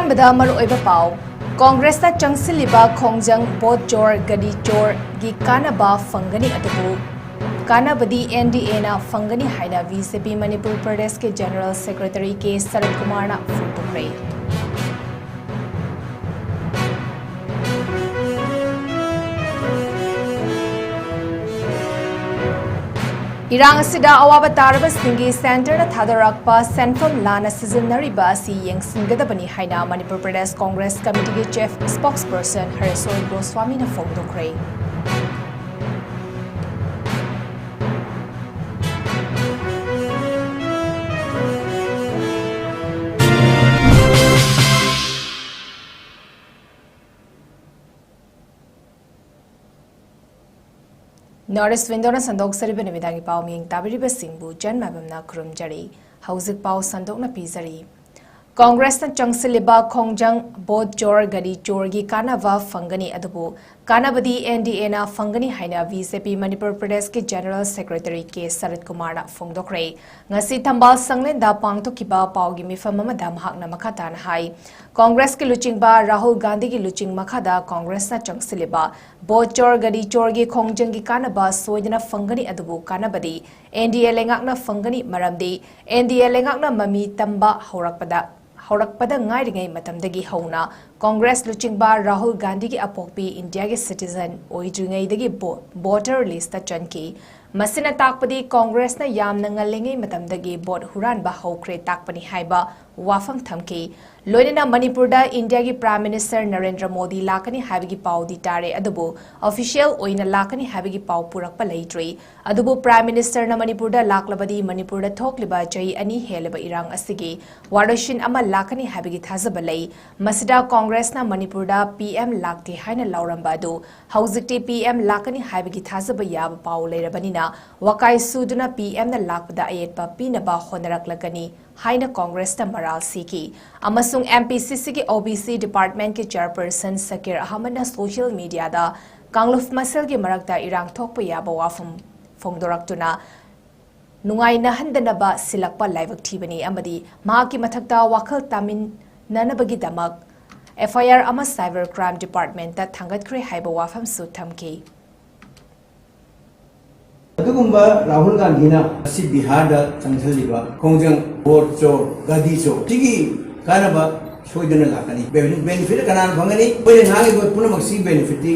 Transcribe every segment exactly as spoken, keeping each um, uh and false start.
ꯑꯍꯥꯟꯕꯗ ꯃꯔꯨꯑꯣꯏꯕ ꯄꯥꯎ꯫ ꯀꯣꯡꯒ꯭ꯔꯦꯁꯇ ꯆꯪꯁꯤꯜꯂꯤꯕ ꯈꯣꯡꯖꯪ ꯚꯣꯠ ꯆꯣꯔ, ꯒꯗꯤ ꯆꯣꯔꯒꯤ ꯀꯥꯟꯅꯕ ꯐꯪꯒꯅꯤ, ꯑꯗꯨꯕꯨ ꯀꯥꯟꯅꯕꯗꯤ ꯑꯦꯟ ꯗꯤ ꯑꯦꯅ ꯐꯪꯒꯅꯤ ꯍꯥꯏꯅ ꯕꯤ ꯖꯦ ꯄꯤ ꯃꯅꯤꯄꯨꯔ ꯄ꯭ꯔꯗꯦꯁꯀꯤ ꯖꯦꯅꯔꯦꯜ ꯁꯦꯀ꯭ꯔꯦꯇꯔꯤ ꯀꯦ ꯁꯔꯠ ꯀꯨꯃꯥꯔꯅ ꯐꯣꯡꯗꯣꯛꯈ꯭ꯔꯦ꯫ ꯏꯔꯥꯡ ꯑꯁꯤꯗ ꯑꯋꯥꯕ ꯇꯥꯔꯕꯁꯤꯡꯒꯤ ꯁꯦꯟꯇꯔꯅ ꯊꯥꯗꯔꯛꯄ ꯁꯦꯟꯐꯝ ꯂꯥꯟꯅ ꯁꯤꯖꯤꯟꯅꯔꯤꯕ ꯑꯁꯤ ꯌꯦꯡꯁꯤꯟꯒꯗꯕꯅꯤ ꯍꯥꯏꯅ ꯃꯅꯤꯄꯨꯔ ꯄ꯭ꯔꯗꯦꯁ ꯀꯣꯡꯒ꯭ꯔꯦꯁ ꯀꯃꯤꯇꯤꯒꯤ ꯆꯤꯐ ꯁ꯭ꯄꯣꯛꯁꯄꯔꯁꯟ ꯍꯔꯦꯁꯣꯔ ꯒꯣꯁ꯭ꯋꯥꯃꯤꯅ ꯐꯣꯡꯗꯣꯛꯈ꯭ꯔꯦ꯫ ꯅꯣꯔꯠ ꯏꯁ ꯋꯤꯟꯗꯣꯅ ꯁꯟꯗꯣꯛꯆꯔꯤꯕ ꯅꯨꯃꯤꯗꯥꯡꯒꯤ ꯄꯥꯎ ꯃꯤꯌꯦꯡ ꯇꯥꯕꯤꯔꯤꯕꯁꯤꯡꯕꯨ ꯆꯟ ꯃꯥꯏꯕꯝꯅ ꯈꯨꯔꯨꯝꯖꯔꯤ꯫ ꯍꯧꯖꯤꯛ ꯄꯥꯎ ꯁꯟꯗꯣꯛꯅ ꯄꯤꯖꯔꯤ꯫ ꯀꯣꯡꯒ꯭ꯔꯦꯁꯅ ꯆꯪꯁꯤꯜꯂꯤꯕ ꯈꯣꯡꯖꯪ ꯚꯣꯠ ꯆꯣꯔ, ꯒꯥꯔꯤ ꯆꯣꯔꯒꯤ ꯀꯥꯟꯅꯕ ꯐꯪꯒꯅꯤ, ꯑꯗꯨꯕꯨ ꯀꯥꯟꯅꯕꯗꯤ ꯑꯦꯟ ꯗꯤ ꯑꯦꯅ ꯐꯪꯒꯅꯤ ꯍꯥꯏꯅ ꯕꯤ ꯖꯦ ꯄꯤ ꯃꯅꯤꯄꯨꯔ ꯄ꯭ꯔꯗꯦꯁꯀꯤ ꯖꯦꯅꯔꯦꯜ ꯁꯦꯀ꯭ꯔꯦꯇꯔꯤ ꯀꯦ ꯁꯔꯠ ꯀꯨꯃꯥꯔꯅ ꯐꯣꯡꯗꯣꯛꯈ꯭ꯔꯦ꯫ ꯉꯁꯤ ꯊꯝꯕꯥꯜ ꯁꯪꯂꯦꯟꯗ ꯄꯥꯡꯊꯣꯛꯈꯤꯕ ꯄꯥꯎꯒꯤ ꯃꯤꯐꯝ ꯑꯃꯗ ꯃꯍꯥꯛꯅ ꯃꯈꯥ ꯇꯥꯅ ꯍꯥꯏ, ꯀꯣꯡꯒ꯭ꯔꯦꯁꯀꯤ ꯂꯨꯆꯤꯡꯕ ꯔꯥꯍꯨꯜ ꯒꯥꯟꯙꯤꯒꯤ ꯂꯨꯆꯤꯡ ꯃꯈꯥꯗ ꯀꯣꯡꯒ꯭ꯔꯦꯁꯅ ꯆꯪꯁꯤꯜꯂꯤꯕ ꯚꯣꯠ ꯆꯣꯔ, ꯒꯥꯔꯤ ꯆꯣꯔꯒꯤ ꯈꯣꯡꯖꯪꯒꯤ ꯀꯥꯟꯅꯕ ꯁꯣꯏꯗꯅ ꯐꯪꯒꯅꯤ, ꯑꯗꯨꯕꯨ ꯀꯥꯟꯅꯕꯗꯤ ꯑꯦꯟ ꯗꯤ ꯑꯦ ꯂꯩꯉꯥꯛꯅ ꯐꯪꯒꯅꯤ, ꯃꯔꯝꯗꯤ ꯑꯦꯟ ꯗꯤ ꯑꯦ ꯂꯩꯉꯥꯛꯅ ꯃꯃꯤ ꯇꯝꯕ ꯍꯧꯔꯛꯄꯗ, ꯍꯧꯔꯛꯄꯗ ꯉꯥꯏꯔꯤꯉꯩ ꯃꯇꯝꯗꯒꯤ ꯍꯧꯅ ꯀꯣꯡꯒ꯭ꯔꯦꯁ ꯂꯨꯆꯤꯡꯕ ꯔꯥꯍꯨꯜ ꯒꯥꯟꯙꯤꯒꯤ ꯑꯄꯣꯛꯄꯤ ꯏꯟꯗꯤꯌꯥꯒꯤ ꯁꯤꯇꯤꯖꯟ ꯑꯣꯏꯗ꯭ꯔꯤꯉꯩꯗꯒꯤ ꯚꯣ-, ꯚꯣꯇꯔ ꯂꯤꯁꯇ ꯆꯟꯈꯤ꯫ ꯃꯁꯤꯅ ꯇꯥꯛꯄꯗꯤ ꯀꯣꯡꯒ꯭ꯔꯦꯁꯅ ꯌꯥꯝꯅ ꯉꯜꯂꯤꯉꯩ ꯃꯇꯝꯗꯒꯤ ꯚꯣꯠ ꯍꯨꯔꯥꯟꯕ ꯍꯧꯈ꯭ꯔꯦ ꯇꯥꯛꯄꯅꯤ ꯍꯥꯏꯕ ꯋꯥꯐꯝ ꯊꯝꯈꯤ꯫ ꯂꯣꯏꯅꯅ ꯃꯅꯤꯄꯨꯔꯗ ꯏꯟꯗꯤꯌꯥꯒꯤ ꯄ꯭ꯔꯥꯏꯝ ꯃꯤꯅꯤꯁꯇꯔ ꯅꯔꯦꯟꯗ꯭ꯔ ꯃꯣꯗꯤ ꯂꯥꯛꯀꯅꯤ ꯍꯥꯏꯕꯒꯤ ꯄꯥꯎꯗꯤ ꯇꯥꯔꯦ, ꯑꯗꯨꯕꯨ ꯑꯣꯐꯤꯁꯤꯌꯦꯜ ꯑꯣꯏꯅ ꯂꯥꯛꯀꯅꯤ ꯍꯥꯏꯕꯒꯤ ꯄꯥꯎ ꯄꯨꯔꯛꯄ ꯂꯩꯇ꯭ꯔꯤ꯫ ꯑꯗꯨꯕꯨ ꯄ꯭ꯔꯥꯏꯝ ꯃꯤꯅꯤꯁꯇꯔꯅ ꯃꯅꯤꯄꯨꯔꯗ ꯂꯥꯛꯂꯕꯗꯤ ꯃꯅꯤꯄꯨꯔꯗ ꯊꯣꯛꯂꯤꯕ ꯆꯍꯤ ꯑꯅꯤ ꯍꯦꯜꯂꯕ ꯏꯔꯥꯡ ꯑꯁꯤꯒꯤ ꯋꯥꯔꯣꯏꯁꯤꯟ ꯑꯃ ꯂꯥꯛꯀꯅꯤ ꯍꯥꯏꯕꯒꯤ ꯊꯥꯖꯕ ꯂꯩ꯫ ꯃꯁꯤꯗ ꯀꯣꯡꯒ꯭ꯔꯦꯁꯅ ꯃꯅꯤꯄꯨꯔꯗ ꯄꯤ ꯑꯦꯝ ꯂꯥꯛꯇꯦ ꯍꯥꯏꯅ ꯂꯥꯎꯔꯝꯕ ꯑꯗꯨ ꯍꯧꯖꯤꯛꯇꯤ ꯄꯤ ꯑꯦꯝ ꯂꯥꯛꯀꯅꯤ ꯍꯥꯏꯕꯒꯤ ꯊꯥꯖꯕ ꯌꯥꯕ ꯄꯥꯎ ꯂꯩꯔꯕꯅꯤꯅ ꯋꯥꯀꯥꯏ ꯁꯨꯗꯨꯅ ꯄꯤ ꯑꯦꯝꯅ ꯂꯥꯛꯄꯗ ꯑꯌꯦꯠꯄ ꯄꯤꯅꯕ ꯍꯣꯠꯅꯔꯛꯂꯒꯅꯤ ꯍꯥꯏꯅ ꯀꯣꯡꯒ꯭ꯔꯦꯁꯇ ꯃꯔꯥꯜ ꯁꯤꯈꯤ꯫ ꯑꯃꯁꯨꯡ ꯑꯦꯝ ꯄꯤ ꯁꯤ ꯁꯤꯒꯤ ꯑꯣ ꯕꯤ ꯁꯤ ꯗꯤꯄꯥꯔꯠꯃꯦꯟꯠꯀꯤ ꯆꯦꯌꯔꯄꯔꯁꯟ ꯁꯀꯤꯔ ꯑꯍꯃꯗꯅ ꯁꯣꯁꯤꯌꯦꯜ ꯃꯤꯗꯤꯌꯥꯗ ꯀꯥꯡꯂꯨꯞ ꯃꯁꯦꯜꯒꯤ ꯃꯔꯛꯇ ꯏꯔꯥꯡ ꯊꯣꯛꯄ ꯌꯥꯕ ꯋꯥꯐꯝ ꯐꯣꯡꯗꯣꯔꯛꯇꯨꯅ ꯅꯨꯡꯉꯥꯏꯅꯍꯟꯗꯅꯕ ꯁꯤꯜꯂꯛꯄ ꯂꯥꯏꯕꯛ ꯊꯤꯕꯅꯤ ꯑꯃꯗꯤ ꯃꯍꯥꯛꯀꯤ ꯃꯊꯛꯇ ꯋꯥꯈꯜ ꯇꯥꯃꯤꯟ-, ꯅꯅꯕꯒꯤꯗꯃꯛ ꯑꯦꯐ ꯑꯥꯏ ꯑꯥꯔ ꯑꯃ Cyber Crime Departmentꯇ ꯊꯥꯡꯒꯠꯈ꯭ꯔꯦ ꯍꯥꯏꯕ ꯋꯥꯐꯝꯁꯨ ꯊꯝꯈꯤ꯫ ꯑꯗꯨꯒꯨꯝꯕ ꯔꯥꯍꯨꯜ ꯒꯥꯟꯙꯤꯅ ꯉꯁꯤ ꯕꯤꯍꯥꯔꯗ ꯆꯪꯁꯤꯜꯂꯤꯕ ꯈꯣꯡꯖꯪ, ꯚꯣꯠ ꯆꯣꯔ, ꯒꯥꯙꯤ ꯆꯣꯔ, ꯁꯤꯒꯤ ꯀꯥꯟꯅꯕ ꯁꯣꯏꯗꯅ ꯂꯥꯛꯀꯅꯤ꯫ ꯕꯦꯅꯤ-, ꯕꯦꯅꯤꯐꯤꯠ ꯀꯅꯥꯅ ꯐꯪꯒꯅꯤ? ꯑꯩꯈꯣꯏꯅ ꯉꯥꯡꯉꯤꯕ ꯄꯨꯝꯅꯃꯛꯁꯤ ꯕꯦꯅꯤꯐꯤꯠꯇꯤ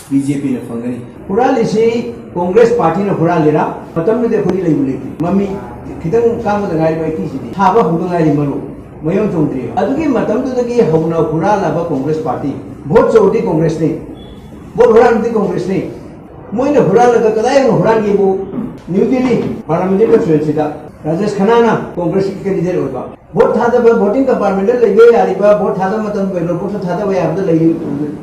ꯕꯤ ꯖꯦ ꯄꯤꯅ ꯐꯪꯒꯅꯤ꯫ ꯍꯨꯔꯥꯜꯂꯤꯁꯤ ꯀꯣꯡꯒ꯭ꯔꯦꯁ ꯄꯥꯔꯇꯤꯅ ꯍꯨꯔꯥꯜꯂꯤꯔꯥ? ꯃꯇꯝꯗꯨꯗ ꯑꯩꯈꯣꯏꯗꯤ ꯂꯩꯕꯨ ꯂꯩꯇꯦ꯫ ꯃꯃꯤ ꯈꯤꯇꯪ ꯀꯥꯡꯕꯗ ꯉꯥꯏꯔꯤꯕ ꯑꯩꯇꯤꯁꯤꯗꯤ ꯊꯥꯕ ꯍꯧꯗ ꯉꯥꯏꯔꯤ ꯃꯔꯨꯞ꯫ ꯃꯌꯣꯟ ꯆꯣꯡꯗ꯭ꯔꯤ꯫ ꯑꯗꯨꯒꯤ ꯃꯇꯝꯗꯨꯗꯒꯤ ꯍꯧꯅ ꯍꯨꯔꯥꯜꯂꯕ ꯀꯣꯡꯒ꯭ꯔꯦꯁ ꯄꯥꯔꯇꯤ꯫ ꯚꯣꯠ ꯆꯣꯔꯗꯤ ꯀꯣꯡꯒ꯭ꯔꯦꯁꯅꯤ꯫ ꯚꯣꯠ ꯍꯨꯔꯥꯟꯕꯗꯤ ꯀꯣꯡꯒ꯭ꯔꯦꯁꯅꯤ꯫ ꯃꯣꯏꯅ ꯍꯨꯔꯥꯜꯂꯒ ꯀꯗꯥꯏ ꯌꯧꯅ ꯍꯨꯔꯥꯟꯒꯦꯕꯨ, ꯅ꯭ꯌꯨ ꯗꯤꯜꯂꯤ ꯄꯥꯔꯂꯥꯃꯦꯟꯇꯔꯤ ꯀꯟꯁꯇꯤꯇ꯭ꯋꯦꯟꯁꯤꯗ ꯔꯥꯖꯦꯁ ꯈꯟꯅꯥꯅ ꯀꯣꯡꯒ꯭ꯔꯦꯁꯀꯤ ꯀꯦꯟꯗꯤꯗꯦꯠ ꯑꯣꯏꯕ꯫ ꯚꯣꯠ ꯊꯥꯗꯕ, ꯚꯣꯇꯤꯡ ꯀꯝꯄꯥꯔꯠꯃꯦꯟꯗ ꯂꯩꯕ ꯌꯥꯔꯤꯕ, ꯚꯣꯠ ꯊꯥꯗꯕ ꯃꯇꯝꯗ ꯀꯩꯅꯣ, ꯚꯣꯠꯇ ꯊꯥꯗꯕ ꯌꯥꯕꯗ ꯂꯩ,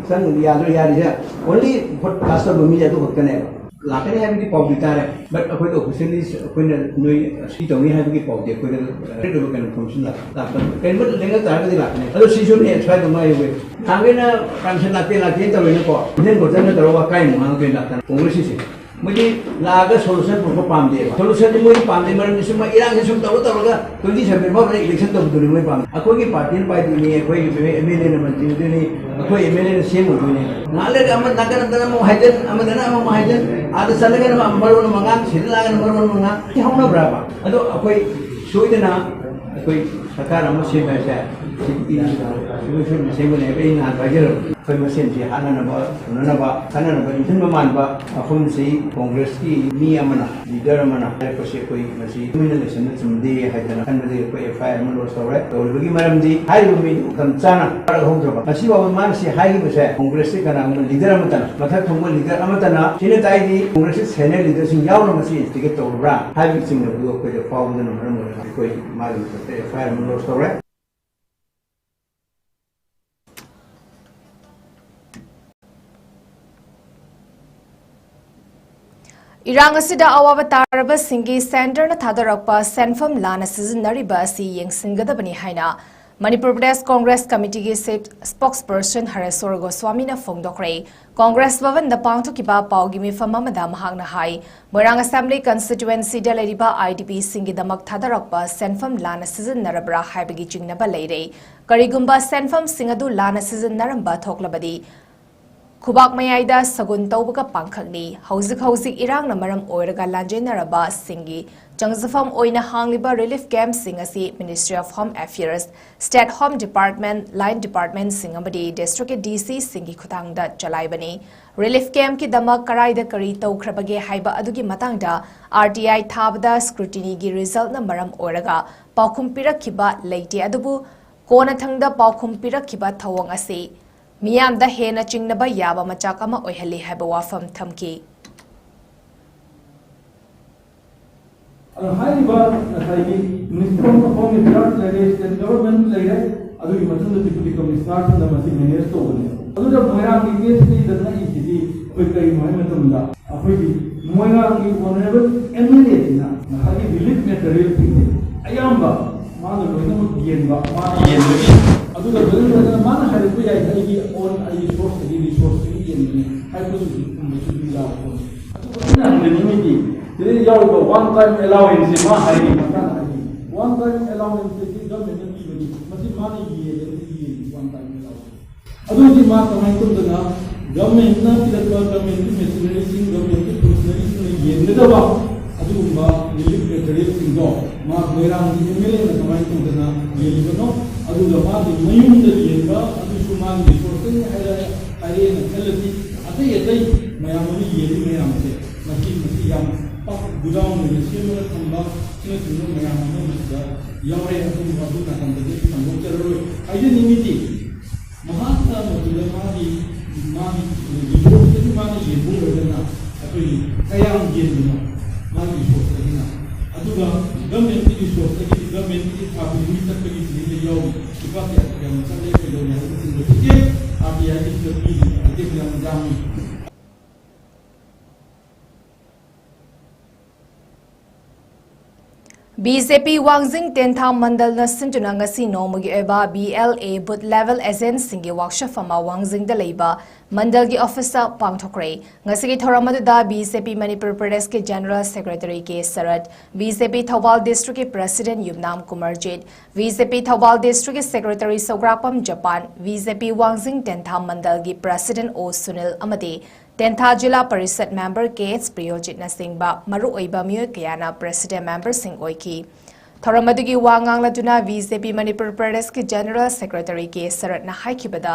ꯆꯪ ꯌꯥꯗ꯭ꯔꯣ? ꯌꯥꯔꯤꯁꯦ ꯑꯣꯟꯂꯤ ꯚꯣꯠ ꯀꯥꯁ ꯇꯧꯕ ꯃꯤ ꯑꯗꯨ ꯈꯛꯇꯅꯦꯕ꯫ ꯂꯥꯛꯀꯅꯤ ꯍꯥꯏꯕꯒꯤ ꯄꯥꯎꯗꯤ ꯇꯥꯔꯦ, ꯕꯠ ꯑꯩꯈꯣꯏꯗ ꯑꯣꯐꯤꯁꯤꯌꯦꯜꯂꯤ ꯑꯩꯈꯣꯏꯅ ꯅꯣꯏ ꯁꯤ ꯇꯧꯅꯤ ꯍꯥꯏꯕꯒꯤ ꯄꯥꯎꯗꯤ ꯑꯩꯈꯣꯏꯗ ꯀꯩꯅꯣ ꯏꯟꯐꯣꯔꯃꯦꯁꯟ ꯂꯥꯛ-, ꯂꯥꯛꯄ, ꯀꯔꯤꯒꯨꯝꯕ ꯂꯦꯡꯉꯛ ꯇꯥꯔꯒꯗꯤ ꯂꯥꯛꯀꯅꯤ꯫ ꯑꯗꯣ ꯁꯤꯁꯨꯅꯦ ꯁ꯭ꯋꯥꯏꯗ ꯃꯥꯏ ꯑꯣꯏ ꯅꯍꯥꯟꯈꯩꯅ ꯀꯥꯡꯁꯟ ꯂꯥꯛꯇꯦ ꯂꯥꯛꯇꯦꯅ ꯇꯧꯔꯦꯅꯀꯣ, ꯏꯟꯖꯟ ꯈꯣꯠꯆꯟꯅ ꯇꯧꯔꯒ ꯋꯥꯀꯥꯏ ꯃꯉꯥꯡ ꯀꯩꯅ ꯂꯥꯛꯇꯅ ꯀꯣꯡꯒ꯭ꯔꯦꯁꯁꯤꯁꯦ꯫ ꯃꯣꯏꯗꯤ ꯂꯥꯛꯑꯒ ꯁꯣꯂꯨꯁꯟ ꯄꯨꯔꯛꯄ ꯄꯥꯝꯗꯦꯕ꯫ ꯁꯣꯂꯨꯁꯟꯁꯤ ꯃꯣꯏꯗꯤ ꯄꯥꯝꯗꯦ, ꯃꯔꯝꯗꯤ ꯁꯨꯝ ꯏꯔꯥꯡꯁꯤ ꯁꯨꯝ ꯇꯧꯔ ꯇꯧꯔꯒ ꯇ꯭ꯋꯦꯟꯇꯤ ꯁꯦꯚꯦꯟ ꯐꯥꯎꯕ ꯏꯂꯦꯛꯁꯟ ꯇꯧꯕꯗꯨꯅꯤ ꯃꯣꯏ ꯄꯥꯝꯃꯤ꯫ ꯑꯩꯈꯣꯏꯒꯤ ꯄꯥꯔꯇꯤꯅ ꯄꯥꯏꯗꯣꯏꯅꯤ, ꯑꯩꯈꯣꯏꯒꯤ ꯑꯦꯝ ꯑꯦꯜ ꯑꯦꯅ ꯃꯟꯇ꯭ꯔꯤ ꯑꯣꯏꯗꯣꯏꯅꯤ, ꯑꯩꯈꯣꯏ ꯑꯦꯝ ꯑꯦꯜ ꯑꯦꯅ ꯁꯤ ꯑꯦꯝ ꯑꯣꯏꯗꯣꯏꯅꯤ꯫ ꯉꯥꯏꯍꯥꯛ ꯂꯩꯔꯒ ꯑꯃ ꯅꯥꯀꯟ ꯑꯃꯗꯅ ꯑꯃꯨꯛ ꯍꯥꯏꯖꯟ, ꯑꯃꯗꯅ ꯑꯃꯨꯛ ꯍꯥꯏꯖꯟ, ꯑꯥꯗ ꯆꯠꯂꯒꯅ ꯑꯃ ꯃꯔꯣꯟ ꯑꯃ ꯉꯥꯡ, ꯁꯤꯗ ꯂꯥꯛꯑꯒꯅ ꯃꯔꯣꯟ ꯑꯃ ꯉꯥꯡ꯫ ꯁꯤ ꯍꯧꯅꯕ꯭ꯔꯕ? ꯑꯗꯣ ꯑꯩꯈꯣꯏ ꯁꯣꯏꯗꯅ ꯑꯩꯈꯣꯏ ꯁꯔꯀꯥꯔ ꯑꯃ ꯁꯦꯝꯕ ꯍꯥꯏꯁꯦ ꯁꯤ ꯏ-, ꯁꯣꯏꯗꯅ ꯁꯦꯝꯒꯅꯤ ꯍꯥꯏꯕ ꯑꯩ ꯅꯍꯥꯟ ꯍꯥꯏꯖꯔꯕꯅꯤ꯫ ꯑꯩꯈꯣꯏ ꯃꯁꯦꯟꯁꯤ ꯍꯥꯠꯅꯅꯕ, ꯐꯨꯅꯅꯕ, ꯈꯠꯅꯅꯕ ꯏꯟꯁꯤꯟꯕ ꯃꯥꯟꯕ ꯃꯐꯝꯁꯤ ꯀꯣꯡꯒ꯭ꯔꯦꯁꯀꯤ ꯃꯤ ꯑꯃꯅ, ꯂꯤꯗꯔ ꯑꯃꯅ ꯍꯥꯏꯔꯛꯄꯁꯤ ꯑꯩꯈꯣꯏ ꯃꯁꯤ ꯇꯨꯃꯤꯟꯅ ꯂꯩꯁꯟꯕ ꯆꯨꯝꯗꯦ ꯍꯥꯏꯗꯅ ꯈꯟꯕꯗꯒꯤ ꯑꯩꯈꯣꯏ ꯑꯦꯐ ꯑꯥꯏ ꯑꯥꯔ ꯑꯃ ꯂꯣꯟꯁ ꯇꯧꯔꯦ꯫ ꯇꯧꯔꯤꯕꯒꯤ ꯃꯔꯝꯗꯤ ꯍꯥꯏꯔꯤꯕ ꯃꯤꯗꯨ ꯃꯇꯝ ꯆꯥꯅ ꯐꯥꯔꯛꯍꯧꯗ꯭ꯔꯕ꯫ ꯉꯁꯤ ꯐꯥꯎꯕ ꯃꯥꯅ ꯁꯤ ꯍꯥꯏꯈꯤꯕꯁꯦ ꯀꯣꯡꯒ꯭ꯔꯦꯁꯀꯤ ꯀꯅꯥꯒꯨꯝꯕ ꯂꯤꯗꯔ ꯑꯃꯠꯇꯅ, ꯃꯊꯛ ꯊꯣꯡꯕ ꯂꯤꯗꯔ ꯑꯃꯠꯇꯅ, ꯁꯤꯅ ꯇꯥꯛꯏꯗꯤ ꯀꯣꯡꯒ꯭ꯔꯦꯁꯀꯤ ꯁꯦꯅꯤꯌꯔ ꯂꯤꯗꯔꯁꯤꯡ ꯌꯥꯎꯅ ꯃꯁꯤ ꯏꯟꯁꯇꯤꯒꯦꯠ ꯇꯧꯔꯕ꯭ꯔꯥ ꯍꯥꯏꯕꯒꯤ ꯆꯤꯡꯅꯕꯗꯨ ꯑꯩꯈꯣꯏꯗ ꯐꯥꯎꯕꯗꯨꯅ ꯃꯔꯝ ꯑꯣꯏꯔꯒ ꯑꯩꯈꯣꯏ ꯃꯥꯒꯤ ꯃꯊꯛꯇ ꯑꯦꯐ ꯑꯥꯏ ꯑꯥꯔ ꯑꯃ ꯂꯣꯟꯁ ꯇꯧꯔꯦ꯫ ꯏꯔꯥꯡ ꯑꯁꯤꯗ ꯑꯋꯥꯕ ꯇꯥꯔꯕꯁꯤꯡꯒꯤ ꯁꯦꯟꯇꯔꯅ ꯊꯥꯗꯔꯛꯄ ꯁꯦꯟꯐꯝ ꯂꯥꯟꯅ ꯁꯤꯖꯤꯟꯅꯔꯤꯕ ꯑꯁꯤ ꯌꯦꯡꯁꯤꯟꯒꯗꯕꯅꯤ ꯍꯥꯏꯅ ꯃꯅꯤꯄꯨꯔ ꯄ꯭ꯔꯗꯦꯁ ꯀꯣꯡꯒ꯭ꯔꯦꯁ ꯀꯃꯤꯇꯤꯒꯤ ꯆꯤꯐ ꯁ꯭ꯄꯣꯛꯁꯄꯔꯁꯟ ꯍꯔꯦꯁꯣꯔ ꯒꯣꯁ꯭ꯋꯥꯃꯤꯅ ꯐꯣꯡꯗꯣꯛꯈ꯭ꯔꯦ꯫ ꯀꯣꯡꯒ꯭ꯔꯦꯁ ꯚꯕꯟꯗ ꯄꯥꯡꯊꯣꯛꯈꯤꯕ ꯄꯥꯎꯒꯤ ꯃꯤꯐꯝ ꯑꯃꯗ ꯃꯍꯥꯛꯅ ꯍꯥꯏ, ꯃꯣꯏꯔꯥꯡ ꯑꯦꯁꯦꯝꯕ꯭ꯂꯤ ꯀꯟꯁꯇꯤꯇ꯭ꯋꯦꯟꯁꯤꯗ ꯂꯩꯔꯤꯕ IDPꯁꯤꯡꯒꯤꯗꯃꯛ ꯊꯥꯗꯔꯛꯄ ꯁꯦꯟꯐꯝ ꯂꯥꯟꯅ ꯁꯤꯖꯤꯟꯅꯔꯕ꯭ꯔꯥ ꯍꯥꯏꯕꯒꯤ ꯆꯤꯡꯅꯕ ꯂꯩꯔꯦ꯫ ꯀꯔꯤꯒꯨꯝꯕ ꯁꯦꯟꯐꯝꯁꯤꯡ ꯑꯗꯨ ꯂꯥꯟꯅ ꯁꯤꯖꯤꯟꯅꯔꯝꯕ ꯊꯣꯛꯂꯕꯗꯤ, ꯈꯨꯕꯥꯛ ꯃꯌꯥꯏꯗ ꯁꯒꯨꯟ ꯇꯧꯕꯒ ꯄꯥꯡꯈꯛꯅꯤ꯫ ꯍꯧꯖꯤꯛ ꯍꯧꯖꯤꯛ ꯏꯔꯥꯡꯅ ꯃꯔꯝ ꯑꯣꯏꯔꯒ ꯂꯥꯟꯖꯦꯟꯅꯔꯕꯁꯤꯡꯒꯤ ꯆꯪꯖꯐꯝ ꯑꯣꯏꯅ ꯍꯥꯡꯂꯤꯕ ꯔꯤꯂꯤꯐ ꯀꯦꯝꯞꯁꯤꯡ ꯑꯁꯤ Ministry of Home Affairs, State Home Department, Line Departmentꯁꯤꯡ ꯑꯃꯗꯤ ꯗꯤꯁꯇ꯭ꯔꯤꯛꯀꯤ DCꯁꯤꯡꯒꯤ ꯈꯨꯠꯊꯥꯡꯗ ꯆꯂꯥꯏꯕꯅꯤ꯫ ꯔꯤꯂꯤꯐ ꯀꯦꯝꯞꯀꯤꯗꯃꯛ ꯀꯔꯥꯏꯗ ꯀꯔꯤ ꯇꯧꯈ꯭ꯔꯕꯒꯦ ꯍꯥꯏꯕ ꯑꯗꯨꯒꯤ ꯃꯇꯥꯡꯗ RTI ꯊꯥꯕꯗ ꯁ꯭ꯀ꯭ꯔꯨꯇꯤꯅꯤꯒꯤ ꯔꯤꯖꯜꯠꯅ ꯃꯔꯝ ꯑꯣꯏꯔꯒ ꯄꯥꯎꯈꯨꯝ ꯄꯤꯔꯛꯈꯤꯕ ꯂꯩꯇꯦ꯫ ꯑꯗꯨꯕꯨ ꯀꯣꯟꯅꯊꯪꯗ ꯄꯥꯎꯈꯨꯝ ꯄꯤꯔꯛꯈꯤꯕ ꯊꯧꯑꯣꯡ ꯑꯁꯤ ꯃꯤꯌꯥꯝꯗ ꯍꯦꯟꯅ ꯆꯤꯡꯅꯕ ꯌꯥꯕ ꯃꯆꯥꯛ ꯑꯃ ꯑꯣꯏꯍꯜꯂꯤ ꯍꯥꯏꯕ ꯋꯥꯐꯝ ꯊꯝꯈꯤ꯫ ꯑꯗꯣ ꯍꯥꯏꯔꯤꯕ ꯉꯁꯥꯏꯒꯤ Ministry of Home Affairs ꯂꯩꯔꯦ, State Government ꯂꯩꯔꯦ, ꯑꯗꯨꯒꯤ ꯃꯊꯪꯗ Deputy Commissionerꯁꯤꯡꯅ ꯃꯁꯤ manage ꯇꯧꯕꯅꯦ꯫ ꯑꯗꯨꯗ ꯃꯣꯏꯔꯥꯡꯒꯤ case ꯁꯤꯗ ꯅꯛꯏꯁꯤꯗꯤ ꯑꯩꯈꯣꯏ ꯀꯔꯤꯅꯣ ꯍꯥꯏꯕ ꯃꯇꯝꯗ ꯑꯩꯈꯣꯏꯒꯤ ꯃꯣꯏꯔꯥꯡꯒꯤ Honourable MLAꯁꯤꯅ ꯉꯁꯥꯏꯒꯤ relief materialꯁꯤꯡꯁꯦ ꯑꯌꯥꯝꯕ ꯃꯥꯅ ꯂꯣꯏꯅꯃꯛ ꯌꯦꯟꯕ, ꯃꯥꯅ ꯌꯦꯟꯕꯒꯤ, ꯑꯗꯨꯒ ꯂꯣꯏꯅ ꯂꯣꯏꯅꯅ ꯃꯥꯅ ꯍꯥꯏꯔꯛꯄ ꯌꯥꯏ, "ꯑꯩꯒꯤ own, ꯑꯩꯒꯤ sourceꯇꯒꯤ, resourceꯇꯒꯤ ꯌꯦꯟꯕꯅꯤ" ꯍꯥꯏꯕꯁꯨ ꯑꯗꯨꯒꯨꯝꯕꯁꯨ ꯑꯗꯨꯝ ꯌꯥꯎꯕ ꯄꯣꯠꯅꯤ꯫ ꯑꯗꯨꯒ ꯑꯩꯅ ꯍꯪꯖꯅꯤꯡꯉꯤꯗꯤ, ꯁꯤꯗ ꯌꯥꯎꯔꯤꯕ one time allowanceꯁꯦ ꯃꯥ ꯍꯥꯏꯔꯤ, ꯃꯇꯥꯡ ꯍꯥꯏꯔꯤ, one time allowanceꯁꯦ governmentꯅ ꯄꯤꯕꯅꯤ, ꯃꯁꯤ ꯃꯥꯅ ꯌꯦꯜꯂꯦ, ꯌꯦꯜꯂꯤ one time allowance꯫ ꯑꯗꯨꯗꯤ ꯃꯥ ꯀꯃꯥꯏꯅ ꯇꯧꯗꯅ governmentꯅ ꯄꯤꯔꯛꯄ governmentꯀꯤ machineryꯁꯤꯡ, governmentꯀꯤ functionaryꯁꯤꯡꯅ ꯌꯦꯟꯒꯗꯕ ꯑꯗꯨꯒꯨꯝꯕ relief materialꯁꯤꯡꯗꯣ ꯃꯥ ꯃꯣꯏꯔꯥꯡꯒꯤ MLAꯅ ꯀꯃꯥꯏꯅ ꯇꯧꯗꯅ ꯌꯦꯜꯂꯤꯕꯅꯣ? ꯑꯗꯨꯒ ꯃꯥꯒꯤ ꯃꯌꯨꯝꯗ ꯌꯦꯟꯕ ꯑꯗꯨꯁꯨ ꯃꯥꯒꯤ resourceꯇꯒꯤ ꯍꯥꯏꯔꯛꯑꯦ, ꯍꯥꯏꯔꯛꯑꯦꯅ ꯈꯜꯂꯁꯤ꯫ ꯑꯇꯩ ꯑꯇꯩ ꯃꯌꯥꯝ ꯑꯃ ꯌꯦꯜꯂꯤ ꯃꯌꯥꯝꯁꯦ ꯃꯁꯤ, ꯃꯁꯤ ꯌꯥꯝ ꯄꯥꯛ godown ꯑꯣꯏꯅ ꯁꯦꯝꯃꯒ ꯊꯝꯕ ꯑꯁꯤꯅꯆꯤꯡꯕ ꯃꯌꯥꯝ ꯑꯃ ꯃꯁꯤꯗ ꯌꯥꯎꯔꯦ꯫ ꯑꯗꯨꯕꯨ ꯑꯗꯨ ꯅꯥꯀꯟꯗꯗꯤ ꯑꯩ ꯁꯟꯗꯣꯛꯆꯔꯔꯣꯏ꯫ ꯍꯥꯏꯖꯅꯤꯡꯉꯤꯗꯤ ꯃꯍꯥꯛꯅ ꯃꯗꯨꯗ ꯃꯥꯒꯤ, ꯃꯥꯒꯤ resourceꯇꯒꯤ ꯃꯥꯅ ꯌꯦꯟꯕ ꯑꯣꯏꯔꯒꯅ ꯑꯩꯈꯣꯏꯒꯤ ꯀꯌꯥꯝ ꯌꯦꯟꯕꯅꯣ ꯃꯥꯒꯤ resourceꯇꯒꯤꯅ? ꯑꯗꯨꯒ governmentꯀꯤ resourceꯇꯒꯤ, governmentꯀꯤ ꯊꯥ ꯈꯨꯗꯤꯡꯒꯤ ꯆꯠꯄꯒꯤ ꯁꯤꯗꯩꯗ ꯌꯥꯎꯔꯤ ꯂꯨꯄꯥ ꯀꯌꯥ ꯀꯌꯥꯝ ꯆꯠꯂꯦ, ꯀꯩꯗꯧꯔꯦ ꯍꯥꯏꯕꯅꯆꯤꯡꯕꯁꯤꯗꯤ RTIꯒꯤꯁꯤꯗ ꯄꯤꯔꯤꯕ ꯑꯥꯏꯇꯦꯝ ꯌꯥꯝ ꯌꯥꯝꯃꯤ꯫ ꯕꯤ ꯖꯦ ꯄꯤ ꯋꯥꯡꯖꯤꯡ ꯇꯦꯟꯊꯥ ꯃꯟꯗꯜꯅ ꯁꯤꯟꯗꯨꯅ ꯉꯁꯤ ꯅꯣꯡꯃꯒꯤ ꯑꯣꯏꯕ B L A booth level agentꯁꯤꯡꯒꯤ workshop ꯑꯃ ꯋꯥꯡꯖꯤꯡꯗ ꯂꯩꯕ ꯃꯟꯗꯜꯒꯤ officeꯇ ꯄꯥꯡꯊꯣꯛꯈ꯭ꯔꯦ꯫ ꯉꯁꯤꯒꯤ ꯊꯧꯔꯝ ꯑꯗꯨꯗ B J P ꯃꯅꯤꯄꯨꯔ ꯄ꯭ꯔꯗꯦꯁꯀꯤ General Secretary K Sarat, B J P Thoubal districtꯀꯤ President Yumnam Kumarjit, B J P Thoubal districtꯀꯤ Secretary Sougrakpam Japan, B J P ꯋꯥꯡꯖꯤꯡ ꯇꯦꯟꯊꯥ ꯃꯟꯗꯜꯒꯤ President ꯑꯣ ꯁꯨꯅꯤꯜ ꯑꯃꯗꯤ ꯇꯦꯟꯊꯥ ꯖꯤꯂꯥ ꯄꯔꯤꯁꯠ member ꯀꯦ ꯑꯦꯆ ꯄ꯭ꯔꯤꯌꯣꯖꯤꯠꯅꯆꯤꯡꯕ ꯃꯔꯨꯑꯣꯏꯕ ꯃꯤꯑꯣꯏ ꯀꯌꯥꯅ President memberꯁꯤꯡ ꯑꯣꯏꯈꯤ꯫ ꯊꯧꯔꯝ ꯑꯗꯨꯒꯤ ꯋꯥ ꯉꯥꯡꯂꯗꯨꯅ B J P ꯃꯅꯤꯄꯨꯔ ꯄ꯭ꯔꯗꯦꯁꯀꯤ General Secretary ꯀꯦ ꯁꯔꯠꯅ ꯍꯥꯏꯈꯤꯕꯗ,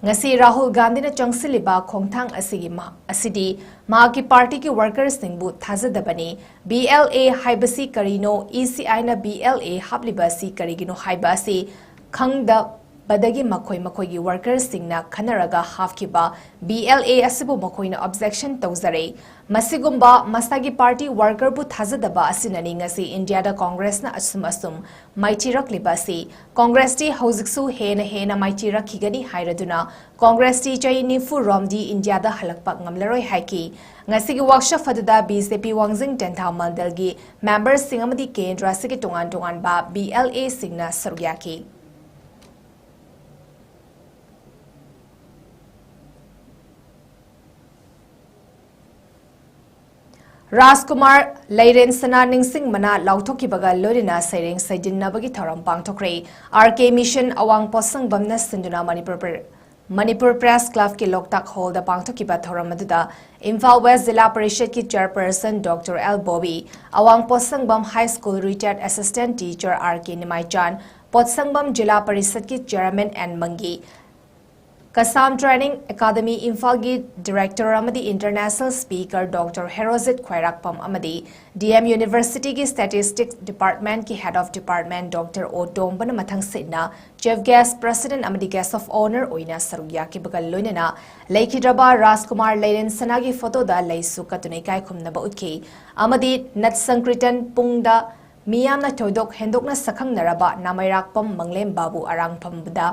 ꯉꯁꯤ ꯔꯥꯍꯨꯜ ꯒꯥꯟꯙꯤꯅ ꯆꯪꯁꯤꯜꯂꯤꯕ ꯈꯣꯡꯊꯥꯡ ꯑꯁꯤꯒꯤ ꯃꯍ-, ꯑꯁꯤꯗꯤ ꯃꯍꯥꯛꯀꯤ partyꯒꯤ workerꯁꯤꯡꯕꯨ ꯊꯥꯖꯗꯕꯅꯤ꯫ B L A ꯍꯥꯏꯕꯁꯤ ꯀꯔꯤꯅꯣ? E C Iꯅ B L A ꯍꯥꯞꯂꯤꯕ ꯑꯁꯤ ꯀꯔꯤꯒꯤꯅꯣ ꯍꯥꯏꯕ ꯑꯁꯤ ꯈꯪꯗꯕꯗꯒꯤ ꯃꯈꯣꯏ ꯃꯈꯣꯏꯒꯤ workerꯁꯤꯡꯅ ꯈꯟꯅꯔꯒ ꯍꯥꯞꯈꯤꯕ B L A ꯑꯁꯤꯕꯨ ꯃꯈꯣꯏꯅ objection ꯇꯧꯖꯔꯦ꯫ ꯃꯁꯤꯒꯨꯝꯕ ꯃꯁꯥꯒꯤ party workerꯕꯨ ꯊꯥꯖꯗꯕ ꯑꯁꯤꯅꯅꯤ ꯉꯁꯤ ꯏꯟꯗꯤꯌꯥꯗ ꯀꯣꯡꯒ꯭ꯔꯦꯁꯅ ꯑꯁꯨꯝ ꯑꯁꯨꯝ ꯃꯥꯏꯊꯤꯔꯛꯂꯤꯕ ꯑꯁꯤ꯫ ꯀꯣꯡꯒ꯭ꯔꯦꯁꯇꯤ ꯍꯧꯖꯤꯛꯁꯨ ꯍꯦꯟꯅ ꯍꯦꯟꯅ ꯃꯥꯏꯊꯤꯔꯛꯈꯤꯒꯅꯤ ꯍꯥꯏꯔꯗꯨꯅ ꯀꯣꯡꯒ꯭ꯔꯦꯁꯇꯤ ꯆꯍꯤ ꯅꯤꯐꯨ ꯔꯣꯝꯗꯤ ꯏꯟꯗꯤꯌꯥꯗ ꯍꯜꯂꯛꯄ ꯉꯝꯂꯔꯣꯏ ꯍꯥꯏꯈꯤ꯫ ꯉꯁꯤꯒꯤ workshop ꯑꯗꯨꯗ B J P ꯋꯥꯡꯖꯤꯡ ꯇꯦꯟꯊꯥ ꯃꯟꯗꯜꯒꯤ memberꯁꯤꯡ ꯑꯃꯗꯤ ꯀꯦꯟꯗ꯭ꯔ ꯑꯁꯤꯒꯤ ꯇꯣꯉꯥꯟ ꯇꯣꯉꯥꯟꯕ B L Aꯁꯤꯡꯅ ꯁꯔꯨꯛ ꯌꯥꯈꯤ꯫ ꯔꯥꯖꯀꯨꯃꯥꯔ ꯂꯩꯔꯦꯟ ꯁꯅꯥ ꯅꯤꯡꯁꯤꯡ ꯃꯅꯥ ꯂꯥꯎꯊꯣꯛꯈꯤꯕꯒ ꯂꯣꯏꯅꯅ ꯁꯩꯔꯦꯡ ꯁꯩꯗꯤꯟꯅꯕꯒꯤ ꯊꯧꯔꯝ ꯄꯥꯡꯊꯣꯛꯈ꯭ꯔꯦ꯫ R K Mission ꯑꯋꯥꯡ ꯄꯣꯠꯁꯪꯕꯝꯅ ꯁꯤꯟꯗꯨꯅ ꯃꯅꯤꯄꯨꯔ ꯄ꯭ꯔ-, ꯃꯅꯤꯄꯨꯔ Press Clubꯀꯤ ꯂꯣꯛꯇꯥꯛ hallꯗ ꯄꯥꯡꯊꯣꯛꯈꯤꯕ ꯊꯧꯔꯝ ꯑꯗꯨꯗ ꯏꯝꯐꯥꯜ West ꯖꯤꯂꯥ ꯄꯔꯤꯁꯠꯀꯤ Chairperson Doctor L ꯕꯣꯕꯤ, ꯑꯋꯥꯡ ꯄꯣꯠꯁꯪꯕꯝ High School Retired Assistant Teacher R K ꯅꯤꯃꯥꯏꯆꯥꯟ, ꯄꯣꯠꯁꯪꯕꯝ ꯖꯤꯂꯥ ꯄꯔꯤꯁꯠꯀꯤ Chairman N ꯃꯪꯒꯤ, Kasam Training Academy ꯏꯝꯐꯥꯜꯒꯤ Director ꯑꯃꯗꯤ International Speaker Doctor ꯍꯦꯔꯣꯖꯤꯠ ꯈ꯭ꯋꯥꯏꯔꯥꯛꯄꯝ ꯑꯃꯗꯤ D M Universityꯒꯤ Statistics Departmentꯀꯤ Head of Department Doctor ꯑꯣ ꯇꯣꯝꯕꯅ ꯃꯊꯪ ꯁꯤꯠꯅ Chief Guest, President ꯑꯃꯗꯤ Guest of Honour ꯑꯣꯏꯅ ꯁꯔꯨꯛ ꯌꯥꯈꯤꯕꯒ ꯂꯣꯏꯅꯅ ꯂꯩꯈꯤꯗ꯭ꯔꯕ ꯔꯥꯖꯀꯨꯃꯥꯔ ꯂꯩꯔꯦꯟ ꯁꯅꯥꯒꯤ photoꯗ ꯂꯩꯁꯨ ꯀꯠꯇꯨꯅ ꯏꯀꯥꯏ ꯈꯨꯝꯅꯕ ꯎꯠꯈꯤ ꯑꯃꯗꯤ ꯅꯠ ꯁꯪꯀ꯭ꯔꯤꯇꯟ ꯄꯨꯡꯗ ꯃꯤꯌꯥꯝꯅ ꯊꯣꯏꯗꯣꯛ ꯍꯦꯟꯗꯣꯛꯅ ꯁꯛꯈꯪꯅꯔꯕ ꯅꯥꯃꯩꯔꯥꯛꯄꯝ ꯃꯪꯂꯦꯝ ꯕꯥꯕꯨ ꯑꯔꯥꯡꯐꯝꯗ